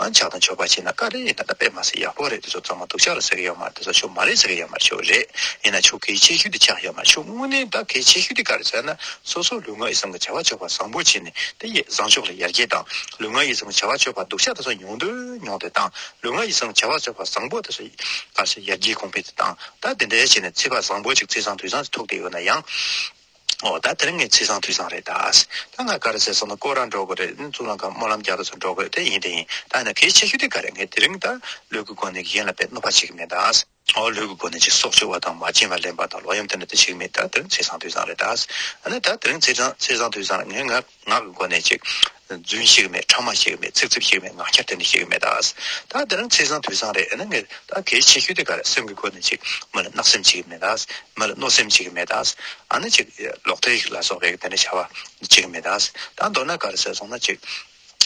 ཨ་ཕྱག་དང་མཆོད་པ་བྱེད་ན་ག་རེ་ཡིན་ན་ད་དཔེ་མ་སྲིད་ཡག་པོ་རེད། དེ་ཚོ་ཚང་མ་སྡུག་ཅག་རེད་ཟེར་གྱི་ཡོད་མ་རེད། དེ་ཚོ་ཆོས་མ་རེད་ཟེར་གྱི་ཡོད་མ་རེད། ཆོས་རེད། ཡིན་ན་ཆོས་གལ་ཆེ་ཤོས་དེ་ཆགས་ཡོད་མ་རེད། ཆོས་དངོས་གནས་ད་གལ་ཆེ་ཤོས་དེ་ག་རེ་ཟེར་ན་སོ་སོ་ལུས་ངག་ཡིད་གསུམ་གྱི་བྱ་བ་སྤྱོད་པ་བཟང་པོ་བྱས་ནས་དེ་ཡི་བཟང་ཕྱོགས་ལ་ཡར་རྒྱས་དང་། ལུས་ངག་ཡིད་གསུམ་གྱི་བྱ་བ་སྤྱོད་པ་སྡུག་ཅག་དེ་ཚོ་ཉུང་དུ་ཉུང་དུ་བཏང་། ལུས་ངག་ཡིད་གསུམ་གྱི་བྱ་བ་སྤྱོད་པ་བཟང་པོ་དེ་ཚོ་ག་རེ་ཡར་རྒྱས་གོང་འཕེལ་དུ་བཏང་། ད་དེ་འདྲའི་བྱས་ནས་ཚེ་བ་བཟང་པོ་ཅིག་ཚེས་བཟང་དུས་བཟང་ཅིག་ཐུག་བསྡད་ཡོད་ན་ཡང་། འོ་ད་དེ་རིང་ངའི་ཚེས་བཟང་དུས་བཟང་རེད་ད། ད་ང་ག་རེ་ཟེར་སོང་ན་སྐོར་ར་འགྲོ་དགོས་རེད། གཙུག་ལག་ཁང་སྨོན་ལམ་རྒྱག་དུས་ཚོད་འགྲོ་དགོས་རེད། དེ་ཡིན་དེ་ཡིན། ད་ཡིན་ན་གལ་ཆེ་ཤོས་དེ་ག་རེ། ངས་དེ་རིང་ད་ལུས་ཀྱི་སྒོ་ནས་གཞན་ལ་དཔེ་གནོད་པ་བྱེད་ཀྱི་མེད་ད། འོ་ལུས་ཀྱི་སྒོ་ནས་ཅིག་སྲོག་གཅོད་པ་དང་མ་བྱིན་པ་ལེན་པ་དང་ལོག་གཡེམ་དེ་འདྲ་དེ་བྱེད་ཀྱི་མེད་ད། དེ་རིང་ཚེས་བཟང་དུས་བཟང་རེད་ད། ཨ་ནི་ད་དེ་རིང་ཚེས་བཟང་ཚེས་བཟང་དུས་བཟང་ངས་ང་ངག་གི་སྒོ་ནས་ཅིག་རྫུན་བཤད་ཀྱི་མེད། ཕྲ་མ་བཤད་ཀྱི་མེད། ཚིག་རྩུབ་བཤད་ཀྱི་མེད། ངག་འཁྱལ་དེ་འདྲ་བཤད་ཀྱི་མེད་ད། ད་དེ་རིང་ཚེས་བཟང་དུས་བཟང་རེད། ཨ་ནི་ངས་ད་གལ་ཆེ་ཤོས་དེ་ག་རེ། སེམས་ཀྱི་སྒོ་ནས་ཅིག་མི་ལ་བརྣབ་སེམས་བྱེད་ཀྱི་མེད་ད། མི་ལ་གནོད་སེམས་བྱེད་ཀྱི་མེད་ད། ཨ་ནི་ཅིག་ལོག་ལྟ་ཡི་ལ་སོགས་པའི་དེ་འདྲ་བྱ་བ་བྱེད་ཀྱི་མེད་ད། ད་མདོར་ན་ག་རེ་ཟེར་སོང་ན་ཅིག་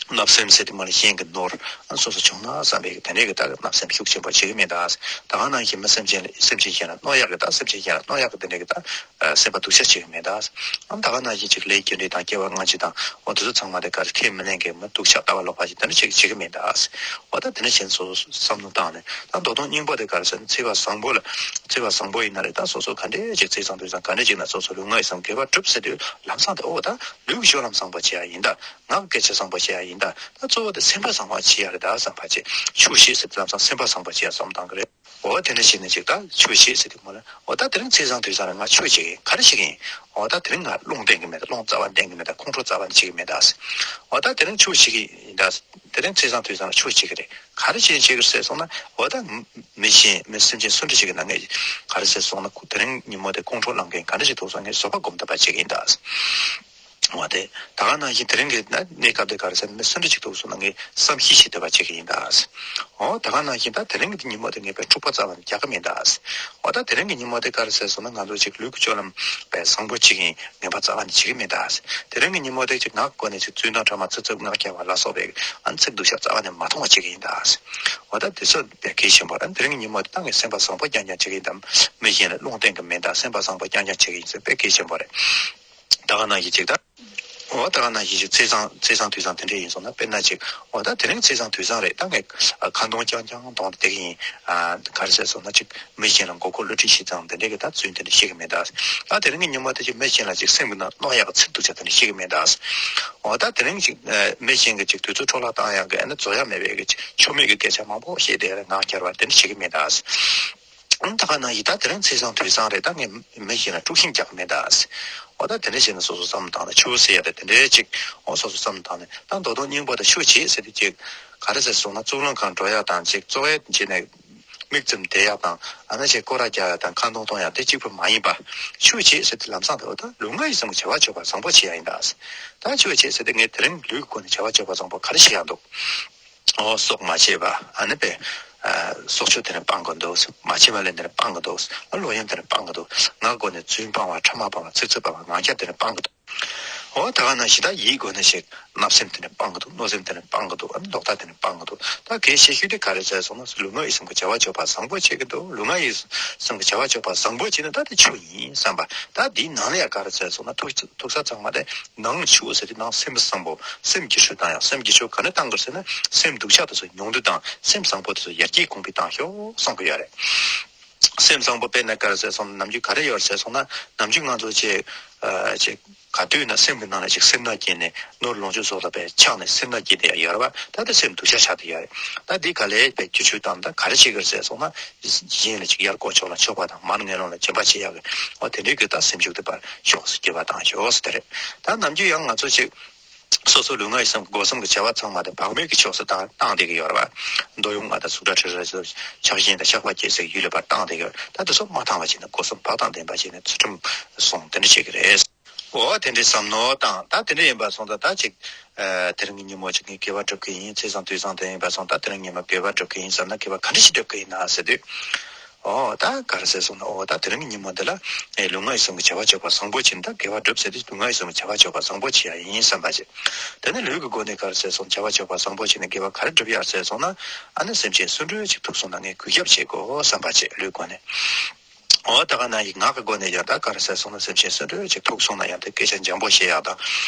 བརྣབ་སེམས་ཟེར་དུས་མ་ལ་གཞན་གྱི་ནོར་སོ་སོ་བྱུང་ན་བསམ་པའི་དེ་འདྲའི་གི་ད་བརྣབ་སེམས་ཤུགས་ཆེན་པོ་བྱེད་ཀྱི་མེད་ད། ད་ག་ནང་བཞིན་མི་སེམས་ཅན་ལ་སེམས་ཅན་གཞན་ལ་གནོད་ཡག་གི་ད་སེམས་ཅན་གཞན་ལ་གནོད་ཡག་གི་དེ་འདྲའི་གི་ད་སེམས་པ་སྡུག་ཅག་བྱེད་ཀྱི་མེད་ད། ཨ་ད་ག་ནང་བཞིན་ཅིག་ལས་རྒྱུ་འབྲས་དང་སྐྱེ་བ་སྔ་ཕྱི་དང་འོ་དེ་ཚོ་ཚང་མ་དེ་ག་རེ་ཁས་མི་ལེན་མཁན་མི་སྡུག་ཅག་ལྟ་བ་ལོག་པ་ཞིག་དེ་འདྲ་ཅིག་བྱེད་ཀྱི་མེད་ད། འོ་ད་དེ་འདྲ་བྱས་ནས་སོ་སོ་བསམ་བློ་བཏང་ནས་ད་མདོ་དོན་སྙིང་པོ་དེ་ག་རེ་ཟེར་ན་ཚེས་པ་བཟང་པོ་ལ་ཚེས་པ་བཟང་པོ་ཡིན་ན་རེད། ད་སོ་སོ་ག་འདྲས་ཅིག་ཚེས་བཟང་དུས་བཟང་ག་འདྲས་ཅིག་ན་སོ་སོ་ལུས་ངག་ཡིད་གསུམ་དགེ་བ་སྒྲུབ་ཟེར་དུས་ལམ་སང་དེ་འོ་ད་ལུས་ཀྱི་སྤྱོད་ལམ་བཟང་པོ་བྱེད་ཡ་ཡིན་ད། ངག་གི་སྐད་ཆ་བཟང་པོ་བཤད་ཡ་ཡིན་ད། ད་གཙོ་བོ་དེ་སེམས་པ་བཟང་བ་བྱེད་ཡ་རེད་ད་བསམ་པ་བྱེད། ཆོས་བྱེད་ཟེར་དུས་ལམ་སང་སེམས་པ་བཟང་པོ་བྱེད་ཡ་བསམ་བཏང་གི་རེད། འོ་དེ་འདྲ་བྱས་ནས་ཅིག་ད་ཆོས་བྱེད་ཟེར་དུས་མོ་ལ་འོ་ད་དེ་རིང་ཚེས་བཟང་དུས་བཟང་ལ་ང་ཆོས་བྱེད་ཀྱི་ཡིན། ག་རེ་བྱེད་ཀྱི་ཡིན། འོ་ད་དེ་རིང་ང་རླུང་བསྟེན་གྱི་མེད་ད། རླུང་རྩ་བ་བསྟེན་གྱི་མེད་ད། ཁོང་ཁྲོ་རྩ་བ་ནས་བྱེད་ཀྱི་མེད་ད། འོ་ད་དེ་རིང་ཆོས་བྱེད་ཀྱི་ཡིན་ད། དེ་རིང་ཚེས་བཟང་དུས་བཟང་ལ་ཆོས་བྱེད་ཀྱི་རེད། ག་རེ་བྱེད་བྱེད་ཀྱི་རེད་ཟེར་སོང་ན་འོ་ད་མི་གཞན་མི་སེམས་ཅན་སུ་འདྲ་ཞིག་གི་ནང་ངས་ག་རེ་ཟེར་སོང་ན་དེ་རིང་ཉིན་མོ་དེ་ཁོང་ཁྲོ་ལངས་མཁན་ག་འདྲ་ཞིག་འདུག་སོང་ངས་བཟོད་པ་སྒོམ་ཐུབ་པ་བྱེད་ཀྱི་ཡིན་ད། འོ་དེ། ད་ག་ནང་བཞིན་དེ་རིང་གི་ན་གནས་སྐབས་དེ་ག་རེ་ཟེར་ན་མི་སུ་འདྲ་ཅིག་འདུག་སོང་ན་ངས་བསམ་ཤེས་བྱེད་ཐུབ་པ་བྱེད་ཀྱི་ཡིན་ད། འོ་ད་ག་ནང་བཞིན་ད་དེ་རིང་གི་ཉིན་མོ་དེ་ངས་དཔེ་འཁྲུག་པ་རྩ་བ་ནས་རྒྱག་གི་མིན་ད། འོ་ད་དེ་རིང་གི་ཉིན་མོ་དེ་ག་རེ་ཟེར་སོང་ན་ང་ཚོ་ཅིག་ལུས་ཀྱི་སྤྱོད་ལམ་དཔེ་བཟང་པོ་བྱེད་ཀྱི་ཡིན། ངན་པ་རྩ་བ་ནས་བྱེད་ཀྱི་མིན་ད། དེ་རིང་གི་ཉིན་མོ་དེ་ཅིག་ངག་གི་སྒོ་ནས་ཅིག་རྫུན་དང་ཕྲ་མ་ཚིག་རྩུབ་ངག་འཁྱལ་བ་ལ་སོགས་པའི་ཨ་ནི་ཚིག་སྡུག་ཤག་རྩ་བ་ནས་མ་མཐོང་བ་བྱེད་ཀྱི་ཡིན་ད། འོ་ད་དེ་ཚོ་དཔེ་གལ་ཆེན་པོ་རེད། དེ་རིང་གི་ཉིན་མོ་དེ་ད་ངས་སེམས་པ་བཟང་པོ་རྐྱང་རྐྱང་བྱེད་ཀྱི་ཡིན་དམ། མི་གཞན་ལ་རླུང་བསྟེན་གྱི་མིན་ད། སེམས་པ་བཟང་པོ་རྐྱང་རྐྱང་བྱེད་ཀྱི་ཡིན་ཟེར་དཔེ་གལ་ཆེན་པོ་རེད། ད་ག་ནང་བཞིན་ཅིག་ད། འོ་ད་ག་ནང་བཞིན་ཅིག་ཚེས་བཟང་ཚེས་བཟང་དུས་བཟང་དེ་འདྲས་ཡིན་སོང་ན། དཔེར་ན་ཅིག་འོ་ད་དེ་རིང་ཚེས་བཟང་དུས་བཟང་རེད། ད་ངས་ཁ་འདོན་རྐྱང་རྐྱང་གཏོང་བསྡད་ཀྱི་ཡིན། ཨ་ག་རེ་ཟེར་སོང་ན་ཅིག་མི་གཞན་ལ་མགོ་སྐོར་བསླུ་བྲིད་བྱེད་ཙང་དེ་འདྲས་ཀྱི་ད་རྫུན་དེ་འདྲས་བཤད་ཀྱི་མེད་ད། ད་དེ་རིང་གི་ཉིན་མོ་དེ་ཅིག་མི་གཞན་ལ་ཅིག་སེམས་ཀྱི་ནང་གནོད་ཡག་གི་ཚིག་སྡུག་ཅག་དེ་འདྲས་བཤད་ཀྱི་མེད་ད། འོ་ད་དེ་རིང་ཅིག་མི་གཞན་གྱི་ཅིག་དུས་ཚོད་འཕྲོ་བརླག་བཏང་ཡག་གི་ཨ་ནི་རྫོགས་ཡག་མེད་པའི་གི་ཆོ་མེད་ཀྱི་སྐད་ཆ་མང་པོ་བཤད་བསྡད་ཡ་ལ་ངག་འཁྱལ་བ་དེ་འདྲས་བྱེད་ཀྱི་མེད་ད། ཨང་ད་ག་ནང་བཞིན་ད་དེ་རིང་ཚེས་བཟང་དུས་བཟང་རེད། ད་ངས་མི་གཞན་ལ་དཀྲུག་ཤིང་རྒྱག་གི་མེད་ད། འོ་ད་དེ་འདྲ་བྱས་ནས་སོ་སོ་བསམ་བློ་བཏང་ནས་ཆུ་བོ་ཟེར་ཡ་དེ་དེ་འདྲའི་ཅིག་འོ་སོ་སོ་བསམ་བློ་བཏང་ནས་ད་མདོ་དོན་སྙིང་པོ་དང་ཆོས་བྱེད་ཟེར་དུས་ཅིག་ག་རེ་ཟེར་སོང་ན་གཙུག་ལག་ཁང་འགྲོ་ཡ་དང་ཅིག་གཙོ་བོ་བྱས་ནས་མིག་བཙུམ་བསྡད་ཡ་དང་ཨ་ནི་ཅིག་སྐོར་ར་རྒྱག་ཡ་དང་ཁ་འདོན་གཏོང་ཡ་དེ་གཅིག་པུ་མ་ཡིན་པ། ཆོས་བྱེད་ཟེར་དུས་ལམ་སང་དེ་འོ་ད་ལུས་ངག་ཡིད་གསུམ་གྱི་བྱ་བ་སྤྱོད་པ་བཟང་པོ་བྱེད་ཡ་ཡིན་ད། ད་ཆོས་བྱེད་ཟེར་དུས་ངས་དེ་རིང་ལུས་ཀྱི་སྒོ་ནས་བྱ་བ་སྤྱོད་པ་བཟང་པོ་ག་རེ་བྱེད་ཡ་འདུག་འོ་སྲོག་མ་བཅད་པ། ཨ་ནི་པས། ཨ་སྲོག་གཅོད་དེ་ནི་སྤང་དགོས་འདུག་མ་བྱིན་པ་ལེན་དེ་ནི་སྤང་དགོས་འདུག་ལོག་གཡེམ་དེ་ནི་སྤང་དགོས་འདུག་ངག་སྒོ་ནས་རྫུན་སྤང་བ། ཕྲ་མ་སྤང་བ། ཚིག་རྩུབ་སྤང་བ། ངག་འཁྱལ་དེ་ནི་སྤང་དགོས་འདུག་འོ་ད་ག་ནང་བཞིན་ད་ཡིད་སྒོ་ནས་ཞིག་བརྣབ་སེམས་དེ་ནས་སྤང་གི་འདུག། གནོད་སེམས་དེ་ནས་སྤང་གི་འདུག། ཨ་ནི་ལོག་ལྟ་དེ་ནས་སྤང་གི་འདུག། ད་གལ་ཆེ་ཤོས་དེ་ག་རེ་ཟེར་སོང་ན་ལུས་ངག་ཡིད་གསུམ་གྱི་བྱ་བ་སྤྱོད་པ་བཟང་པོ་བྱེད་ཀྱི་འདུག། ལུས་ངག་ཡིད་གསུམ་གྱི་བྱ་བ་སྤྱོད་པ་བཟང་པོ་བྱེད་ན་ད་དེ་ཆོས་ཡིན་བསམ་པ། ད་དེའི་ནང་ལ་ཡང་ག་རེ་ཟེར་སོང་ན་ཐུག་ཐུག་ས་ཚང་མ་དེ་ནང་ཆོས་ཟེར་དེ་ནང་སེམས་བཟང་པོ་སེམས་རྒྱུད་སྤྲུལ་བཏང་ཡང་སེམས་རྒྱུད་སྤྲུལ་ག་ནས་བཏང་དགོས་ཟེར་ན་སེམས་སྡུག་ཅག་དེ་ཚོ་ཉུང་དུ་དང་སེམས་བཟང་པོ་དེ་ཚོ་ཡར་རྒྱས་གོང་འཕེལ་བཏང་ཤོག་གསུང་གི་ཡོད་རེད། སེམས་བཟང་པོ་དཔེར་ན་ག་རེ་ཟེར་སོང་ན་ནམ་རྒྱུན་ག་རེ་ཡོད་ཟེར་སོང་ན་ནམ་རྒྱུན་ང་ཚོ་ཅིག་ཨ་ཅིག་ག་དུས་ན་སེམས་ཀྱི་ནང་ལ་ཅིག་སེར་སྣ་སྐྱེས་ནས་ནོར་ལོངས་སྤྱོད་སོགས་ལ་དཔེ་ཆགས་ནས་སེར་སྣ་སྐྱེས་ཏེ་ཡོད་རེད་བ། ད་ལྟ་སེམས་སྡུག་ཅག་ཆགས་ཏེ་ཡོད་རེད། ད་འདི་ག་ལས་དཔེ་སྒྱུར་བཅོས་བཏང་ད་ག་རེ་བྱེད་དགོས་ཟེར་སོང་ན་གཞན་ལ་ཅིག་ཡར་བསྐོར་ཕྱོགས་ལ་མཆོད་པ་དང་མར་ངན་སློང་ལ་སྦྱིན་པ་བྱེད་ཡག་གི་འོ་དེ་འདྲའི་གི་ད་སེམས་ཤུགས་དེ་ཕར་ཕྱོགས་སུ་སྐྱེད་པ་བཏང་ཤོག་ཟེར་དེ་རེད། ད་ནམ་རྒྱུན་ཡང་ང་ཚོ་ཅིག་སོ་སོ་ལུས་ངག་ཡིད་གསུམ་གྱི་སྒོ་གསུམ་གྱི་བྱ་བ་ཚང་མ་དེ་བག་མེད་ཀྱི་ཕྱོགས་སུ་བཏང་བཏང་བསྡད་ཀྱི་ཡོད་རེད་བ། འདོད་ཡོན་ལྔ་དང་གཟུགས་སྒྲ་དྲི་རོ་རེག་ཚོར་ཆགས་ཞེན་དང་ཆགས་པ་སྐྱེ་སའི་ཡུལ་ལ་ཕར་བཏང་བསྡད་ཀྱི་ཡོད་རེད། ད་དེ་ཚོ་མ་བཏང་བ་བྱས་ནས་སྒོ་གསུམ་བག་དང་ལྡན་པ་བྱས་ནས་ཚུལ་ཁྲིམས་སྲུང་དེ་འདྲ་བྱེད་ཀྱི་རེད། འོ་དེ་འདྲའི་བསམ་མནོ་བཏང་ད་དེ་འདྲ་ཡིན་པ་སོང་ཙང་ད་ཅིག་ཨ་དེ་རིང་གི་ཉིན་མོ་ཅིག་ངས་དགེ་བ་སྒྲུབ་ཀྱི་ཡིན། ཚེས་བཟང་དུས་བཟང་དེ་ཡིན་པ་སོང་ད་དེ་རིང་ཉིན་མོ་དགེ་བ་སྒྲུབ་ཀྱི་ཡིན་བསམ་ན་དགེ་བ་ག་འདྲ་ཞིག་སྒྲུབ་ཀྱི་ཡིན་ན་ཟེར་དུས། འོ་ད་ག་རེ་ཟེར་སོང་ན་འོ་ད་དེ་རིང་གི་ཉིན་མོ་འདི་ལ་ཨེ་ལུས་ངག་ཡིད་གསུམ་གྱི་བྱ་བ་སྤྱོད་པ་བཟང་པོ་བྱེད་ན་ད་དགེ་བ་སྒྲུབ་ཟེར་དུས་ལུས་ངག་ཡིད་གསུམ་གྱི་བྱ་བ་སྤྱོད་པ་བཟང་པོ་བྱེད་ཡ་ཡིན་བསམ་པ་བྱེད། དེ་ནས་ལུས་ཀྱི་སྒོ་ནས་ག་རེ་ཟེར་སོང་བྱ་བ་སྤྱོད་པ་བཟང་པོ་བྱེད་ན་དགེ་བ་ག་རེ་སྒྲུབ་ཡ་ཟེར་སོང་ན་ཨ་ནི་སེམས་ཅན་གསོན་གྲོགས་ཅིག་ཐུག་སོང་ན་ངས་གུས་ཞབས་བྱེད་དགོས་བསམ་པ་བྱེད་ལུས་སྒོ་ནས། འོ་ད་ག་ནང་བཞིན་ངག་གི་སྒོ་ནས་ཡང་ད་ག་རེ་ཟེར་སོང་ན་སེམས་ཅན་གསོན་གྲོགས་ཅིག་ཐུག་སོང་ན་ཡང་དེ་སྐད་ཆ་འཇམ་པོ་བཤད་ཡག་དང་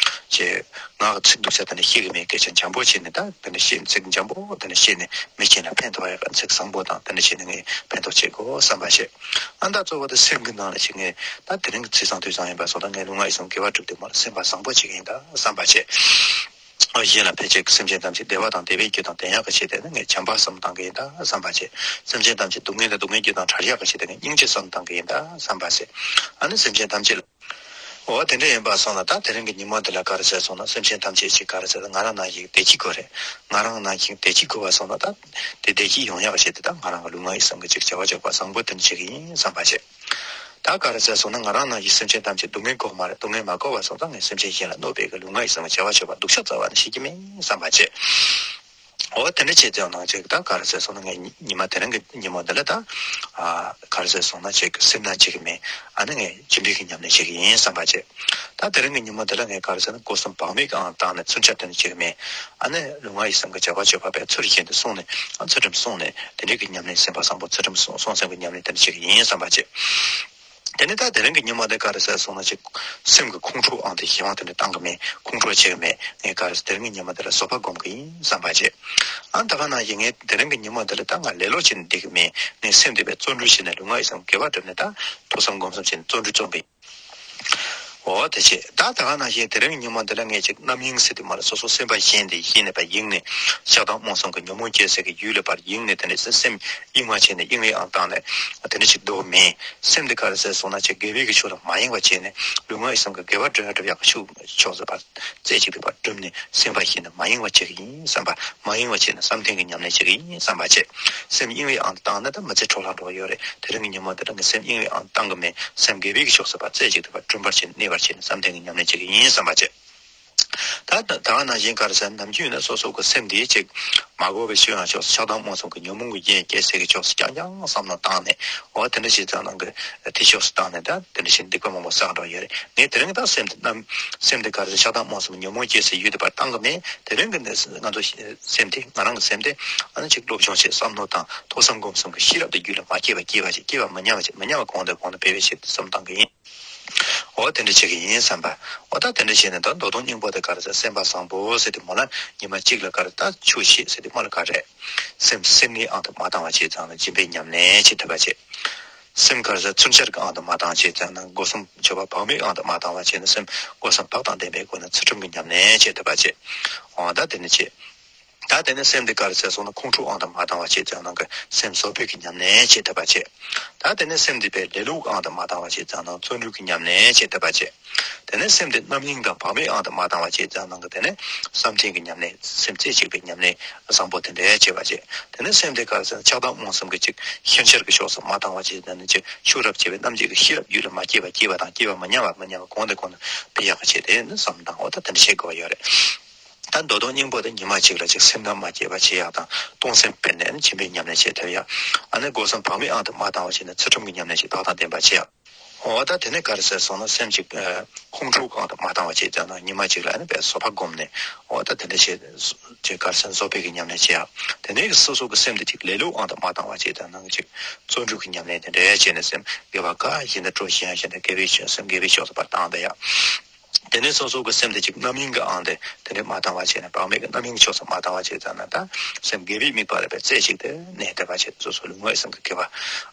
ཅེས་ངག་གི་ཚིག་སྡུག་ཅག་དེ་འདྲ་བཤད་གི་མེད། སྐད་ཆ་འཇམ་པོ་བྱས་ནས་ད་དེ་འདྲ་བཤད་ཚིག་འཇམ་པོ་དེ་འདྲ་བཤད་ནས་མི་གཞན་ལ་ཕན་ཐོགས་ཡག་གི་ཚིག་བཟང་པོ་དང་དེ་འདྲ་བཤད་ནས་ངས་ཕན་ཐོགས་བྱེད་དགོས་བསམ་པ་བྱེད། ཨ་ད་གཙོ་བོ་དེ་སེམས་ཀྱི་ནང་ལ་ཅིག་ངས་ད་དེ་རིང་གི་ཚེས་བཟང་དུས་བཟང་ཡིན་པ་སོང་ད་ངས་ལུས་ངག་ཡིད་གསུམ་དགེ་བ་སྒྲུབ་དུས་མ་ལ་སེམས་པ་བཟང་པོ་བྱེད་ཀྱི་ཡིན་ད་བསམ་པ་བྱེད། གཞན་ལ་ཕན་ཆེད་ཀྱི་སེམས་ཅན་ཐམས་ཅད་བདེ་བ་དང་བདེ་བའི་རྒྱུ་དང་ལྡན་ཡག་གི་ཆེད་དུ་ནི་ངས་བྱམས་པ་བསམ་བཏང་གི་ཡིན་ད་བསམ་པ་བྱེད། སེམས་ཅན་ཐམས་ཅད་སྡུག་བསྔལ་དང་སྡུག་བསྔལ་རྒྱུ་དང་བྲལ་ཡག་གི་ཆེད་དུ་ངས་སྙིང་རྗེ་བསམ་བཏང་གི་ཡིན་ད་བསམ་པ་བྱེད། ཨ་ནི་སེམས་ཅན་ཐམས་ཅད་ལ། འོ་དེ་འདྲ་ཡིན་པ་སོང་ན་ད་དེ་རིང་གི་ཉིན་མོ་འདི་ལ་ག་རེ་ཟེར་སོང་ན་སེམས་ཅན་ཐམས་ཅད་ཅིག་ག་རེ་ཟེར་ན་ང་རང་ནང་བཞིན་བདེ་སྐྱིད་དགོས་རེད། ང་རང་ནང་བཞིན་བདེ་སྐྱིད་དགོས་པ་སོང་ན་ད་དེ་བདེ་སྐྱིད་ཡོང་ཡག་གི་ཆེད་དུ་ད་ང་རང་གི་ལུས་ངག་ཡིད་གསུམ་གྱི་ཅིག་བྱ་བ་སྤྱོད་པ་བཟང་པོ་དེ་འདྲ་བྱེད་ཀྱི་ཡིན་བསམ་པ་བྱེད། ད་ག་རེ་ཟེར་སོང་ན་ང་རང་ནང་བཞིན་སེམས་ཅན་ཐམས་ཅད་སྡུག་བསྔལ་དགོས་མ་རེད། སྡུག་བསྔལ་མ་དགོས་པ་སོང་ཙང་ངས་སེམས་ཅན་གཞན་ལ་གནོད་པའི་གི་ལུས་ངག་ཡིད་གསུམ་གྱི་བྱ་བ་སྤྱོད་པ་སྡུག་ཤོས་རྩ་བ་ནས་བྱེད་ཀྱི་མིན་བསམ་པ་བྱེད། འོ་དེ་འདྲ་བྱེད་ཙང་ནང་བྱེད་ད་ག་རེ་ཟེར་སོང་ན་ངས་ཉི་མ་དེ་རིང་གི་ཉིན་མོ་འདི་ལ་ད་ཨ་ག་རེ་ཟེར་སོང་ན་བྱེད་ཀྱི་སེམས་ནང་བྱེད་ཀྱི་མིན། ཨ་ནི་ངས་སྦྱིན་པའི་གི་ཉམས་ལེན་བྱེད་ཀྱི་ཡིན་བསམ་པ་བྱེད། ད་དེ་རིང་གི་ཉིན་མོ་འདི་ལ་ངས་ག་རེ་ཟེར་ན་སྒོ་གསུམ་བག་མེད་ཀྱི་ཨང་བཏང་ནས་ཚུལ་འཆར་དེ་འདྲ་བྱེད་ཀྱི་མིན། ཨ་ནི་ལུས་ངག་ཡིད་གསུམ་གྱི་བྱ་བ་སྤྱོད་པ་པའི་ཚུལ་བཞིན་དུ་སོང་ནས་ཨ་ཚུལ་ཁྲིམས་སྲུང་ནས་དེ་འདྲའི་གི་ཉམས་ལེན་སེམས་པ་བཟང་པོ་ཚུལ་ཁྲིམས་སྲུང་སྲུང་སེམས་ཀྱི་ཉམས་ལེན་དེ་འདྲ་བྱེད་ཀྱི་ཡིན་བསམ་པ་བྱེད། དེ་ནས་ད་དེ་རིང་གི་ཉིན་མོ་དེ་ག་རེ་ཟེར་སོང་ན་ཅིག་སེམས་ཀྱི་ཁོང་ཁྲོ་ཨང་དེ་གཞན་དབང་དེ་འདྲ་བཏང་གི་མེད། ཁོང་ཁྲོ་བྱེད་གི་མེད། ངས་ག་རེ་ཟེར་དེ་རིང་གི་ཉིན་མོ་དེ་ལ་བཟོད་པ་སྒོམ་གི་ཡིན་བསམ་པ་བྱེད། ཨ་ད་ག་ནང་བཞིན་ངས་དེ་རིང་གི་ཉིན་མོ་དེ་ལ་ད་ང་ལེ་ལོ་བྱེད་ནས་བསྡད་གི་མེད། ངས་སེམས་དེ་བས་བརྩོན་འགྲུས་བྱས་ནས་ལུས་ངག་ཡིད་གསུམ་དགེ་བ་བསྒྲུབས་ནས་ད་ཐོས་བསམ་སྒོམ་གསུམ་བྱས་ནས་བརྩོན་འགྲུས་རྩོམ་གི་ཡིན། འོ་དེ་བྱས་ད་ད་ག་ནང་བཞིན་དེ་རིང་གི་ཉིན་མོ་འདི་ལ་ངས་ཅིག་རྣམ་གཡེང་ཟེར་དུས་མ་ལ་སོ་སོ་སེམས་པ་གཞན་དེ་གཞན་ནས་ཕར་གཡེང་ནས་ཆགས་སྡང་རྨོངས་གསུམ་གྱི་ཉོན་མོངས་སྐྱེ་སའི་གི་ཡུལ་ལ་ཕར་གཡེང་ནས་དེ་ནས་སེམས་གཡེང་བ་བྱས་ནས་གཡེང་བའི་ཨང་བཏང་ནས་དེ་འདྲ་ཞིག་འདུག་མིན། སེམས་འདི་ག་རེ་ཟེར་སོང་ན་ཅིག་དགེ་བའི་གི་ཕྱོགས་ལ་མ་གཡེང་བ་བྱས་ནས་ལུས་ངག་ཡིད་གསུམ་གྱི་དགེ་བ་སྒྲུབ་ཡ་སྒྲུབ་ཡག་གི་ཕྱོགས་ཕྱོགས་སུ་ཕར་རྩེ་གཅིག་ཏུ་ཕར་བསྒྲུབས་ནས་སེམས་པ་གཞན་ལ་མ་གཡེང་བ་བྱེད་ཀྱི་ཡིན་བསམ་པ། མ་གཡེང་བ་བྱས་ནས་བསམ་གཏན་གྱི་ཉམས་ལེན་བྱེད་ཀྱི་ཡིན་བསམ་པ་བྱེད། སེམས་གཡེང་བའི་ཨང་དུ་བཏང་ན་ད་མི་ཚེ་འཕྲོ་བརླག་འགྲོ་གི་ཡོད་རེད། དེ་རིང་གི་ཉིན་མོ་འདི་ལ་ངས་སེམས་གཡེང་བའི་ཨང་དུ་བཏང་གི་མེད། སེམས་དགེ་བའི་གི་ཕྱོགས་སུ་ཕར་རྩེ་གཅིག་ཏུ་ཕར་བསྒྲུན་པར་བྱས་ནས་གནས་པར་བྱས་ནས་བསམ་གཏན་གྱི་ཉམས་ལེན་བྱེད་ཀྱི་ཡིན་བསམ་པ་བྱེད། ད་ད་ག་ནང་བཞིན་ག་རེ་ཟེར་ན་ནམ་རྒྱུན་ན་སོ་སོ་གི་སེམས་དེ་ཅིག་མ་དགོས་པའི་ཤེས་ཡོན་ཕྱོགས་སུ་ཆགས་སྡང་རྨོངས་གསུམ་གྱི་ཉོན་མོངས་ཀྱི་རྒྱན་སྐྱེ་སའི་གི་ཕྱོགས་སུ་རྐྱང་རྐྱང་བསམ་བློ་བཏང་ནས་འོ་དེ་འདྲ་ཞིག་ཙམ་ནང་གི་དེ་ཕྱོགས་སུ་བཏང་ནས་ད་དེ་འདྲ་ཞིག་སྡིག་པ་མང་པོ་བསགས་འགྲོ་ཡོད་རེད། ངས་དེ་རིང་ད་སེམས་དེ་རྣམ་སེམས་དེ་ག་རེ་ཟེར་ཆགས་སྡང་རྨོངས་གསུམ་ཉོན་མོངས་སྐྱེ་སའི་ཡུལ་དེ་ཕར་བཏང་གི་མེད། དེ་རིང་གི་ང་ཚོ་སེམས་དེ་ང་རང་གི་སེམས་དེ་ཨ་ནི་ཅིག་སློབ་སྦྱོང་བྱེད་བསམ་བློ་བཏང་ཐོས་བསམ་སྒོམ་གསུམ་གྱི་ཤེས་རབ་དེ་རྒྱུད་ལ་མ་སྐྱེས་པ་སྐྱེས་པ་ཅིག་སྐྱེས་པ་མི་ཉམས་པ་ཅིག་མི་ཉམས་པ་གོང་དུ་གོང་དུ་འཕེལ་བའི་ཆེད་དུ་བསམ་བཏང་གི་ཡིན། འོ་དེ་འདྲ་བྱེད་ཀྱི་ཡིན་བསམ་པ། འོ་ད་དེ་འདྲ་བྱས་ནས་ད་མདོ་དོན་སྙིང་པོ་དེ་ག་རེ་ཟེར་སེམས་པ་བཟང་པོ་ཟེར་དུས་མ་ལ་ཉི་མ་གཅིག་ལ་ག་རེ་ད་ཆོས་བཤད་ཟེར་དུས་མ་ལ་ག་རེ། སེམས་སེམས་ནི་ཨང་དུ་མ་བཏང་བ་བྱས་ཙང་ན་སྦྱིན་པའི་ཉམས་ལེན་བྱེད་ཐུབ་པ་བྱེད། སེམས་ག་རེ་ཟེར་ཚུལ་འཆར་གྱི་ཨང་དུ་མ་བཏང་བ་བྱས་ཙང་ན་སྒོ་གསུམ་སྤྱོད་པ་བག་མེད་ཨང་དུ་མ་བཏང་བ་བྱས་ན་སེམས་སྒོ་གསུམ་བག་དང་ལྡན་པའི་སྒོ་ནས་ཚུལ་ཁྲིམས་ཀྱི་ཉམས་ལེན་བྱེད་ཐུབ་པ་བྱེད། འོ་ད་དེ་ནི་བྱེད། ད་དེ་ནས་སེམས་དེ་ག་རེ་ཟེར་སོང་ན་ཁོང་ཁྲོ་ཨང་དུ་མ་བཏང་བ་བྱས་ཙང་ནང་གི་སེམས་བཟོད་པའི་གི་ཉམས་ལེན་བྱེད་ཐུབ་པ་བྱེད། ད་དེ་ནས་སེམས་དེ་པའི་ལེ་ལོ་ཨང་དུ་མ་བཏང་བ་བྱས་ཙང་ནང་བརྩོན་འགྲུས་ཀྱི་ཉམས་ལེན་བྱེད་ཐུབ་པ་བྱེད། དེ་ནས་སེམས་དེ་རྣམ་གཡེང་དང་བག་མེད་ཨང་དུ་མ་བཏང་བ་བྱས་ཙང་ནང་གི་དེ་ནས་བསམ་གཏན་གྱི་ཉམས་ལེན་སེམས་རྩེ་གཅིག་པའི་ཉམས་ལེན་བཟང་པོ་དེ་འདྲ་བྱེད་པ་བྱེད། དེ་ནས་སེམས་དེ་ག་རེ་ཟེར་ན་ཆགས་སྡང་རྨོངས་གསུམ་གྱི་ཅིག་ཤན་ཤར་གྱི་ཕྱོགས་སུ་མ་བཏང་བ་བྱས་ཙང་ནི་ཅིག་ཤུགས་རབ་བྱེད་པའི་རྣམ་འབྱེད་ཀྱི་ཤེས་རབ་རྒྱུད་ལ་མ་སྐྱེས་པ་སྐྱེས་པ་དང་སྐྱེས་པ་མི་ཉམས་པ་མི་ཉམས་པ་གོང་ནས་གོང་དུ་འཕེལ་ཡག་གི་ཆེད་དེ་ནི་བསམ་བཏང་འོ་ད་དེ་འདྲ་བྱེད་དགོས་པ་ཡོད་རེད། ད་མདོ་དོན་སྙིང་པོ་དེ་ཉི་མ་གཅིག་ལ་ཅིག་སེར་སྣ་མ་སྐྱེས་པ་བྱེད་ཡག་དང་གཏོང་སེམས་སྤེལ་ནས་སྦྱིན་པའི་ཉམས་ལེན་བྱེད་ཐུབ་ཡག་ཨ་ནི་སྒོ་གསུམ་བག་མེད་ཨང་དུ་མ་བཏང་བ་བྱས་ནས་ཚུལ་ཁྲིམས་ཀྱི་ཉམས་ལེན་བྱེད་བག་དང་ལྡན་པ་བྱེད་ཡག་འོ་ད་དེ་ནས་ག་རེ་ཟེར་སོང་ན་སེམས་ཅིག་ཁོང་ཁྲོ་གང་དུ་མ་བཏང་བ་བྱས་ཙང་ན་ཉི་མ་གཅིག་ལ་ཨ་ནི་བཟོད་པ་བསྒོམས་ནས། འོ་ད་དེ་འདྲ་བྱས་ཅིག་ག་རེ་ཟེར་བཟོད་པའི་གི་ཉམས་ལེན་བྱེད་ཡག་དེ་ནས་སོ་སོ་གི་སེམས་དེ་ཅིག་ལེ་ལོ་ཨང་དུ་མ་བཏང་བ་བྱས་ཙང་ན་ཅིག་བརྩོན་འགྲུས་ཀྱི་ཉམས་ལེན་དེ་འདྲ་བྱས་ནས་སེམས་དགེ་བ་ག་བཞིན་དུ་སྤྲོ་བཞིན་བཞིན་དུ་དགེ་བའི་ཕྱོགས་སེམས་དགེ་བའི་ཕྱོགས་སུ་ཕར་བཏང་བསྡད་ཡག་དེ་ནས་སོ་སོ་གི་སེམས་དེ་ཅིག་རྣམ་གཡེང་གི་ཨང་དེ་དེ་འདྲས་མ་བཏང་བ་བྱས་ནས་བག་མེད་ཀྱི་རྣམ་གཡེང་ཕྱོགས་སུ་མ་བཏང་བ་བྱས་ཙང་ན་ད་སེམས་དགེ་བའི་དམིགས་པ་ལ་བས་རྩེ་གཅིག་ཏུ་གནས་ཐུབ་པ་བྱས། སོ་སོ་ལུས་ངག་ཡིད་གསུམ་གྱི་དགེ་བ་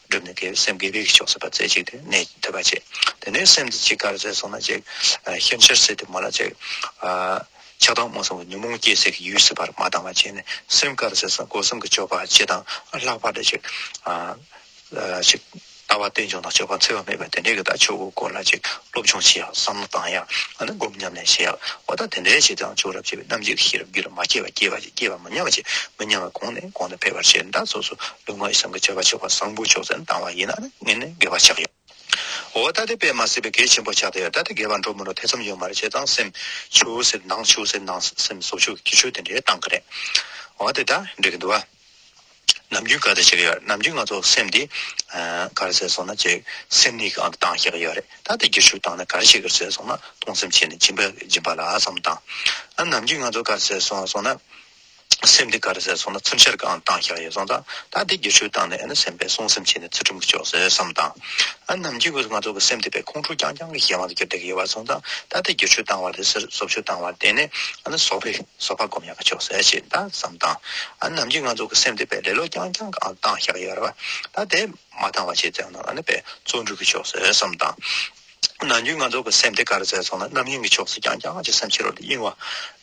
བསྒྲུབས་ནས་དགེ་བའི་སེམས་དགེ་བའི་ཕྱོགས་སུ་ཕར་རྩེ་གཅིག་ཏུ་གནས་ཐུབ་པ་བྱས། དེ་ནས་སེམས་དེ་ཅིག་ག་རེ་ཟེར་སོང་ན་ཅིག་ཤན་ཤར་ཟེར་དེ་མོ་ལ་ཅིག་ཆགས་སྡང་རྨོངས་གསུམ་གྱི་ཉོན་མོངས་སྐྱེ་སའི་གི་ཡུལ་ཟེར་བར་མ་བཏང་བ་བྱས་ནས་སེམས་ག་རེ་ཟེར་སོང་སྒོ་གསུམ་གྱི་སྤྱོད་པ་སྤྱི་དང་ལྷག་པར་དུ་ཅིག་ཅིག་ལྟ་བ་རྟེན་འབྱུང་དང་སྤྱོད་པ་འཚེ་བ་མེད་པ་དེ་འདྲའི་གི་ད་ཆོས་སྐོར་ལ་ཅིག་སློབ་སྦྱོང་བྱེད་ཡག་བསམ་བློ་བཏང་ཡག་ཨ་ནི་སྒོམ་ཉམས་ལེན་བྱེད་ཡག་འོ་ད་དེ་འདྲའི་བྱེད་དང་ཆོས་རབ་བྱེད་པའི་རྣམ་འབྱེད་ཀྱི་ཤེས་རབ་རྒྱུད་ལ་མ་སྐྱེས་པ་སྐྱེས་པ་ཅིག་སྐྱེས་པ་མི་ཉམས་པ་ཅིག་མི་ཉམས་པ་གོང་ནས་གོང་དུ་འཕེལ་བར་བྱས་ནས་ད་སོ་སོ་ལུས་ངག་ཡིད་གསུམ་གྱི་སྤྱོད་པ་སྤྱོད་པ་བཟང་པོའི་ཕྱོགས་སུ་བཏང་བ་ཡིན་ན་ནི་དངོས་གནས་དགེ་བ་ཆགས་ཡོད། འོ་ད་དེ་དཔེ་མ་སྲིད་པའི་གལ་ཆེན་པོ་ཆགས་བསྡད་ཡོད། ད་དེ་དགེ་བ་འགྲོ་མི་འགྲོ་ཐེ་ཚོམ་ཡོད་མ་རེད། བྱས་ཙང་སེམས་ཆུ་བོ་ཟེར་ནང་ཆུ་བོ་ཟེར་ནང་སེམས་བཟོ་ཆུ་གི་ཆུ་དེ་འདྲའི་བཏང་གི་རེད། འོ་དེ་ད་འགྲིག་གི་འདུག་བ། ནམ་རྒྱུན་ག་དེ་བྱེད་ཀྱི་ཡོད་རེད། ནམ་རྒྱུན་ང་ཚོ་སེམས་འདི་ག་རེ་ཟེར་སོང་ན་ཅིག་སེམས་ནི་གང་དུ་བཏང་བཞག་གི་ཡོད་རེད། ད་དེ་བསྒྱུར་བཅོས་བཏང་ན་ག་རེ་བྱེད་ཀྱི་རེད་ཟེར་སོང་ན་གཏོང་སེམས་བྱས་ནས་སྦྱིན་པ་སྦྱིན་པ་ལ་བསམ་བཏང་། ཨ་ནམ་རྒྱུན་ང་ཚོ་ག་རེ་ཟེར་སོང་སོང་ན། སེམས་འདི་ག་རེ་ཟེར་སོང་ན་ཚུར་འཆར་གང་བཏང་བཞག་ཡོད་སོང་ཙང་ད་འདི་བསྒྱུར་བཅོས་བཏང་ནས་ཨ་ནི་སེམས་པས་བསྲུང་སེམས་བྱས་ནས་ཚུལ་ཁྲིམས་ཀྱི་ཕྱོགས་སུ་བསམ་བཏང་། ཨ་ནམ་རྒྱུན་གྱི་ང་ཚོ་གི་སེམས་འདི་པས་ཁོང་ཁྲོ་རྐྱང་རྐྱང་གི་གཞན་དབང་དུ་གྱུར་བསྡད་ཀྱི་ཡོད་པ་སོང་ཙང་ད་འདི་བསྒྱུར་བཅོས་བཏང་བ་དེ་ཟེར་བཟོ་བཅོས་བཏང་བ་དེ་ནས་ཨ་ནི་བཟོད་པའི་བཟོད་པ་སྒོམ་ཡག་གི་ཕྱོགས་སུ་ཨེ་བྱེད་ད་བསམ་བཏང་། ཨ་ནམ་རྒྱུན་ང་ཚོ་གི་སེམས་འདི་པས་ལེ་ལོ་རྐྱང་རྐྱང་གི་ཨ་བཏང་བཞག་ཡོད་རེད་བ། ད་དེ་མ་བཏང་བ་བྱས་ཙང་ན་ཨ་ནི་པས་བརྩོན་འགྲུས་ཀྱི་ཕྱོགས་སུ་བསམ་བཏང་། ནམ་རྒྱུན་ང་ཚོ་གི་སེམས་དེ་ག་རེ་ཟེར་སོང་ན་རྣམ་གཡེང་གི་ཕྱོགས་སུ་རྐྱང་རྐྱང་གི་སེམས་ཕྱི་རོལ་དུ་གཡེང་བ་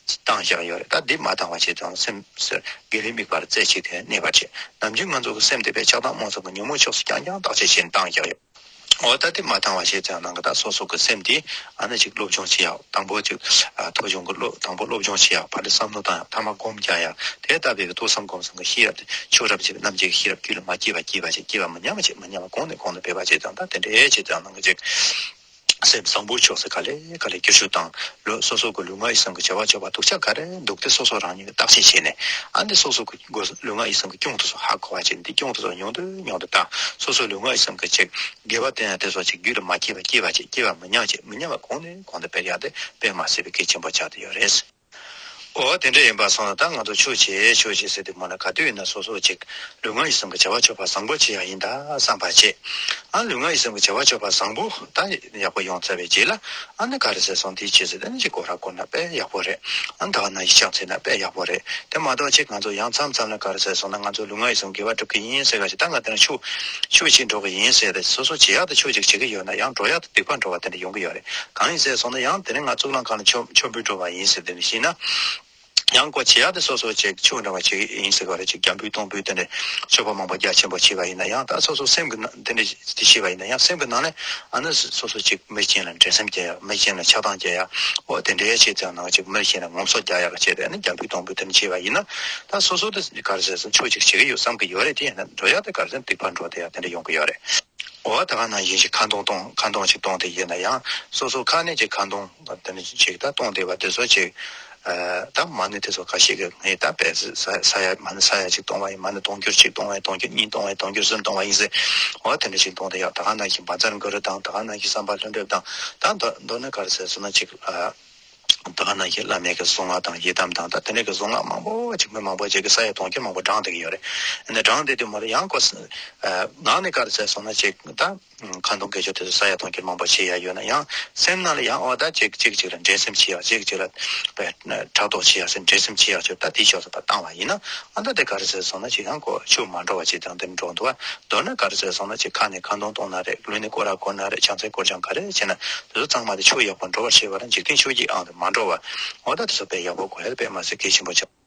བཏང་བཞག་ཡོད་རེད། ད་འདི་མ་བཏང་བ་བྱས་ཙང་སེམས་སེར་དགེ་བའི་དམིགས་པར་རྩེ་གཅིག་ཏུ་གནས་པར་བྱེད། ནམ་རྒྱུན་ང་ཚོ་གི་སེམས་དེ་པས་ཆགས་སྡང་རྨོངས་གསུམ་གྱི་ཉོན་མོངས་ཕྱོགས་སུ་རྐྱང་རྐྱང་བརྟག་དཔྱད་བྱས་ནས་བཏང་བཞག་ཡོད། འོ་ད་འདི་མ་བཏང་བ་བྱས་ཙང་ནང་གི་ད་སོ་སོ་གི་སེམས་དེ་ཨ་ནི་ཅིག་སློབ་སྦྱོང་བྱེད་ཡག་དང་པོ་ཅིག་ཐོས་བྱུང་གི་སློབ་དང་པོ་སློབ་སྦྱོང་བྱེད་ཡག་ཕར་དེ་བསམ་བློ་བཏང་ཡག་མཐའ་མ་སྒོམ་རྒྱག་ཡག་དེ་ལྟ་བུའི་གི་ཐོས་བསམ་སྒོམ་གསུམ་གྱི་ཤེས་རབ་དེ་ཆོས་རབ་བྱེད་པའི་རྣམ་འབྱེད་ཀྱི་ཤེས་རབ་རྒྱུད་ལ་མ་སྐྱེས་པ་སྐྱེས་པ་ཅིག་སྐྱེས་པ་མི་ཉམས་པ་ཅིག་མི་ཉམས་པ་གོང་ནས་གོང་དུ་འཕེལ་བ་བྱས་ཙང་ད་དེ་འདྲའི་བྱས་ཙང་ནང་གི་ཅིག་སེམས་བཟང་པོའི་ཕྱོགས་སུ་ག་ལེ་ག་ལེ་བསྒྱུར་བཅོས་དང་ལོ་སོ་སོ་གི་ལུས་ངག་ཡིད་གསུམ་གྱི་བྱ་བ་སྤྱོད་པ་སྡུག་ཅག་ག་རེ་འདུག་དེ་སོ་སོ་རང་ཉིད་ཀྱིས་བརྟག་དཔྱད་བྱས་ནས་ཨ་འདི་སོ་སོ་གི་སྒོ་ལུས་ངག་ཡིད་གསུམ་གྱི་གྱོང་དེ་ཚོ་ཧ་གོ་བ་བྱས་ནས་འདི་གྱོང་དེ་ཚོ་ཉུང་དུ་ཉུང་དུ་བཏང་། སོ་སོ་ལུས་ངག་ཡིད་གསུམ་གྱི་ཅིག་དགེ་བ་བསྟན་ཡ་དེ་ཚོ་ཅིག་རྒྱུད་ལ་མ་སྐྱེས་པ་སྐྱེས་པ་ཅིག་སྐྱེས་པ་མི་ཉམས་ཅིག་མི་ཉམས་པ་གོང་ནས་གོང་དུ་འཕེལ་ཡ་དེ་དཔེ་མ་སྲིད་པའི་གལ་ཆེན་པོ་ཆགས་བསྡད་ཡོད་རེད། འོ་དེ་འདྲ་ཡིན་པ་སོང་ན་ད་ང་ཚོ་ཆོས་བྱེད་ཆོས་བྱེད་ཟེར་དུས་མ་ན་ག་དུས་ཡིན་ན་སོ་སོ་ཅིག་ལུས་ངག་ཡིད་གསུམ་གྱི་བྱ་བ་སྤྱོད་པ་བཟང་པོ་བྱེད་ཡ་ཡིན་ད་བསམ་པ་བྱེད། ཨ་ལུས་ངག་ཡིད་གསུམ་གྱི་བྱ་བ་སྤྱོད་པ་བཟང་པོ་ད་ཡག་པོ་ཡོང་ཚར་བའི་རྗེས་ལ་ཨ་ནི་ག་རེ་ཟེར་སོང་དེའི་རྗེས་སུ་དེ་ནི་ཅིག་སྐོར་ར་བསྐོར་ན་དཔེ་ཡག་པོ་རེད། ཨ་ནི་ད་ག་ནང་བཞིན་ཕྱག་འཚལ་ན་དཔེ་ཡག་པོ་རེད། དེ་མ་གཏོགས་ཅིག་ང་ཚོ་ཡང་མཚམས་མཚམས་ལ་ག་རེ་ཟེར་སོང་ན་ང་ཚོ་ལུས་ངག་ཡིད་གསུམ་དགེ་བ་སྒྲུབ་ཀྱི་ཡིན་ཟེར་ག་ཅིག་ད་ང་དེ་ན་ཆོས་ཆོས་བྱེད་འགྲོ་གི་ཡིན་ཟེར་ཏེ་སོ་སོ་བྱེད་ཡག་དེ་ཆོས་ཅིག་བྱེད་ཀྱི་ཡོད་ན་ཡང་འགྲོ་ཡག་དེ་སྡིག་པ་འགྲོ་བ་དེ་འདྲ་ཡོང་གི་ཡོད་རེད། གང་ཡིན་ཟེར་སོང་ན་ཡང་དེ་ནི་ང་གཙུག་ལག་ཁང་ལ་མཆོད་མཆོད་འབུལ་འགྲོ་བ་ཡིན་ཟེར་དེ་ནི་ཤེས་ན། ཡང་ཁོ་བྱེད་ཡག་དེ་སོ་སོ་ཅིག་ཆོས་འདྲ་བ་ཅིག་ཡིན་ཟེར་བ་རེད། ཅིག་རྒྱ་འབུལ་གཏོང་འབུལ་དེ་འདྲ་མཆོད་པ་མང་པོ་རྒྱ་ཆེན་པོ་བྱས་པ་ཡིན་ན་ཡང་ད་སོ་སོ་སེམས་ཀྱི་ནང་དེ་འདྲ་དེ་བྱས་པ་ཡིན་ན་ཡང་སེམས་ཀྱི་ནང་ནས་ཨ་ནི་སོ་སོ་ཅིག་མི་གཞན་ལ་འགྲན་སེམས་སྐྱེ་ཡག་མི་གཞན་ལ་ཆགས་སྡང་སྐྱེ་ཡག་འོ་དེ་འདྲའི་བྱས་ཙང་ནང་ཅིག་མི་གཞན་ལ་ངོམ་སོ་རྒྱག་ཡག་བྱས་ཏེ་ཨ་ནི་རྒྱ་འབུལ་གཏོང་འབུལ་དེ་འདྲ་བྱས་པ་ཡིན་ན་ད་སོ་སོ་དེ་ག་རེ་ཟེར་སོང་ཆོས་ཅིག་བྱེད་ཀྱི་ཡོད་བསམ་གྱི་ཡོད་རེད། དེ་ཡིན་ན་འགྲོ་ཡག་དེ་ག་རེ་ཟེར་སྡིག་པ་འགྲོ་བསྡད་ཡག་དེ་འདྲ་ཡོང་གི་ཡོད་རེད། འོ་ད་ག་ནང་བཞིན་ཞིག་ཁ་འདོན་གཏོང་ཁ་འདོན་ཞིག་གཏོང་དེ་ཡིན་ན་ཡང་སོ་སོ་ཁ་ནས་ཅིག་ཁ་འདོན་དེ་ནས་ཅིག་ད་གཏོང་བསྡད་པ་དེ་ཚོ་ཅིག་ད་མ་ཎི་དེ་ཚོ་ཁ་ཤས་ཀྱི་ངས་ད་པས་ས་ས་ཡ་མ་ཎི་ས་ཡ་ཅིག་གཏོང་བ་ཡིན། མ་ཎི་དུང་ཕྱུར་གཅིག་གཏོང་བ་ཡིན། མ་ཎི་དུང་ཕྱུར་གཉིས་གཏོང་བ་ཡིན། དུང་ཕྱུར་གསུམ་གཏོང་བ་ཡིན་ཟེར། འོ་དེ་འདྲ་ཞིག་གཏོང་དེ་ཡག་ད་ག་ནང་བཞིན་བཛྲ་གུ་རུ་དང་ད་ག་ནང་བཞིན་སམྦྷ་ལྷུན་གྲུབ་དང་ད་མདོར་མདོར་ན་ག་རེ་ཟེར་སོང་ན་ཅིག་ད་ག་ནང་བཞིན་བླ་མའི་གི་གཟུངས་སྔགས་དང་ཡི་དམ་དང་ད་དེ་འདྲ་གི་གཟུངས་སྔགས་མང་པོ་ཅིག་མི་མང་པོ་ཅིག་གི་ས་ཡ་དུང་ཕྱུར་མང་པོ་བགྲངས་བསྡད་ཀྱི་ཡོད་རེད། ཨ་ནི་བགྲངས་བསྡད་དུས་མ་རེད་ཡང་ཁོ་ངག་ནས་ག་རེ་ཟེར་སོང་ན་ཅིག་ད། ཁ་འདོན་དགེ་སྦྱོར་དེ་ཚོ་ས་ཡ་དུང་ཕྱུར་མང་པོ་བྱེད་ཡ་ཡོད་ན་ཡང་སེམས་ནང་ལ་ཡང་འོ་ད་གཅིག་གཅིག་གཅིག་ལ་འགྲན་སེམས་བྱེད་ཡ་གཅིག་གཅིག་ལ་ཕྲག་དོག་བྱེད་ཡ་ཟེར་འགྲན་སེམས་བྱེད་ཡ་ཚོ་ད་དེའི་ཕྱོགས་སུ་ཕར་བཏང་བ་ཡིན་ན་ཨ་ད་དེ་ག་རེ་ཟེར་སོང་ན་ཅིག་ཡང་ཁོ་ཆོས་མ་འགྲོ་བ་ཅིག་དང་དེ་འགྲོ་འདུག་བ། མདོར་ན་ག་རེ་ཟེར་སོང་ན་ཅིག་ཁ་ནས་ཁ་འདོན་གཏོང་ན་རེད། ལུས་ནས་སྐོར་ར་བསྐོར་ན་རེད། ཕྱག་འཚལ་སྐོར་སྦྱང་ག་རེ་བྱས་ན་དེ་ཚོ་ཚང་མ་དེ་ཆོས་ཡག་པོ་འགྲོ་བར་བྱེད་པ་ར་འཇིག་རྟེན་ཆོས་ཀྱི་ཨང་དུ་མ་འགྲོ་བ། འོ་ད་དེ་ཚོ་དཔེ་ཡག་པོ་གོ་ཡ་དཔེ་མ་སྲིད་གལ་ཆེན་པོ་ཆགས།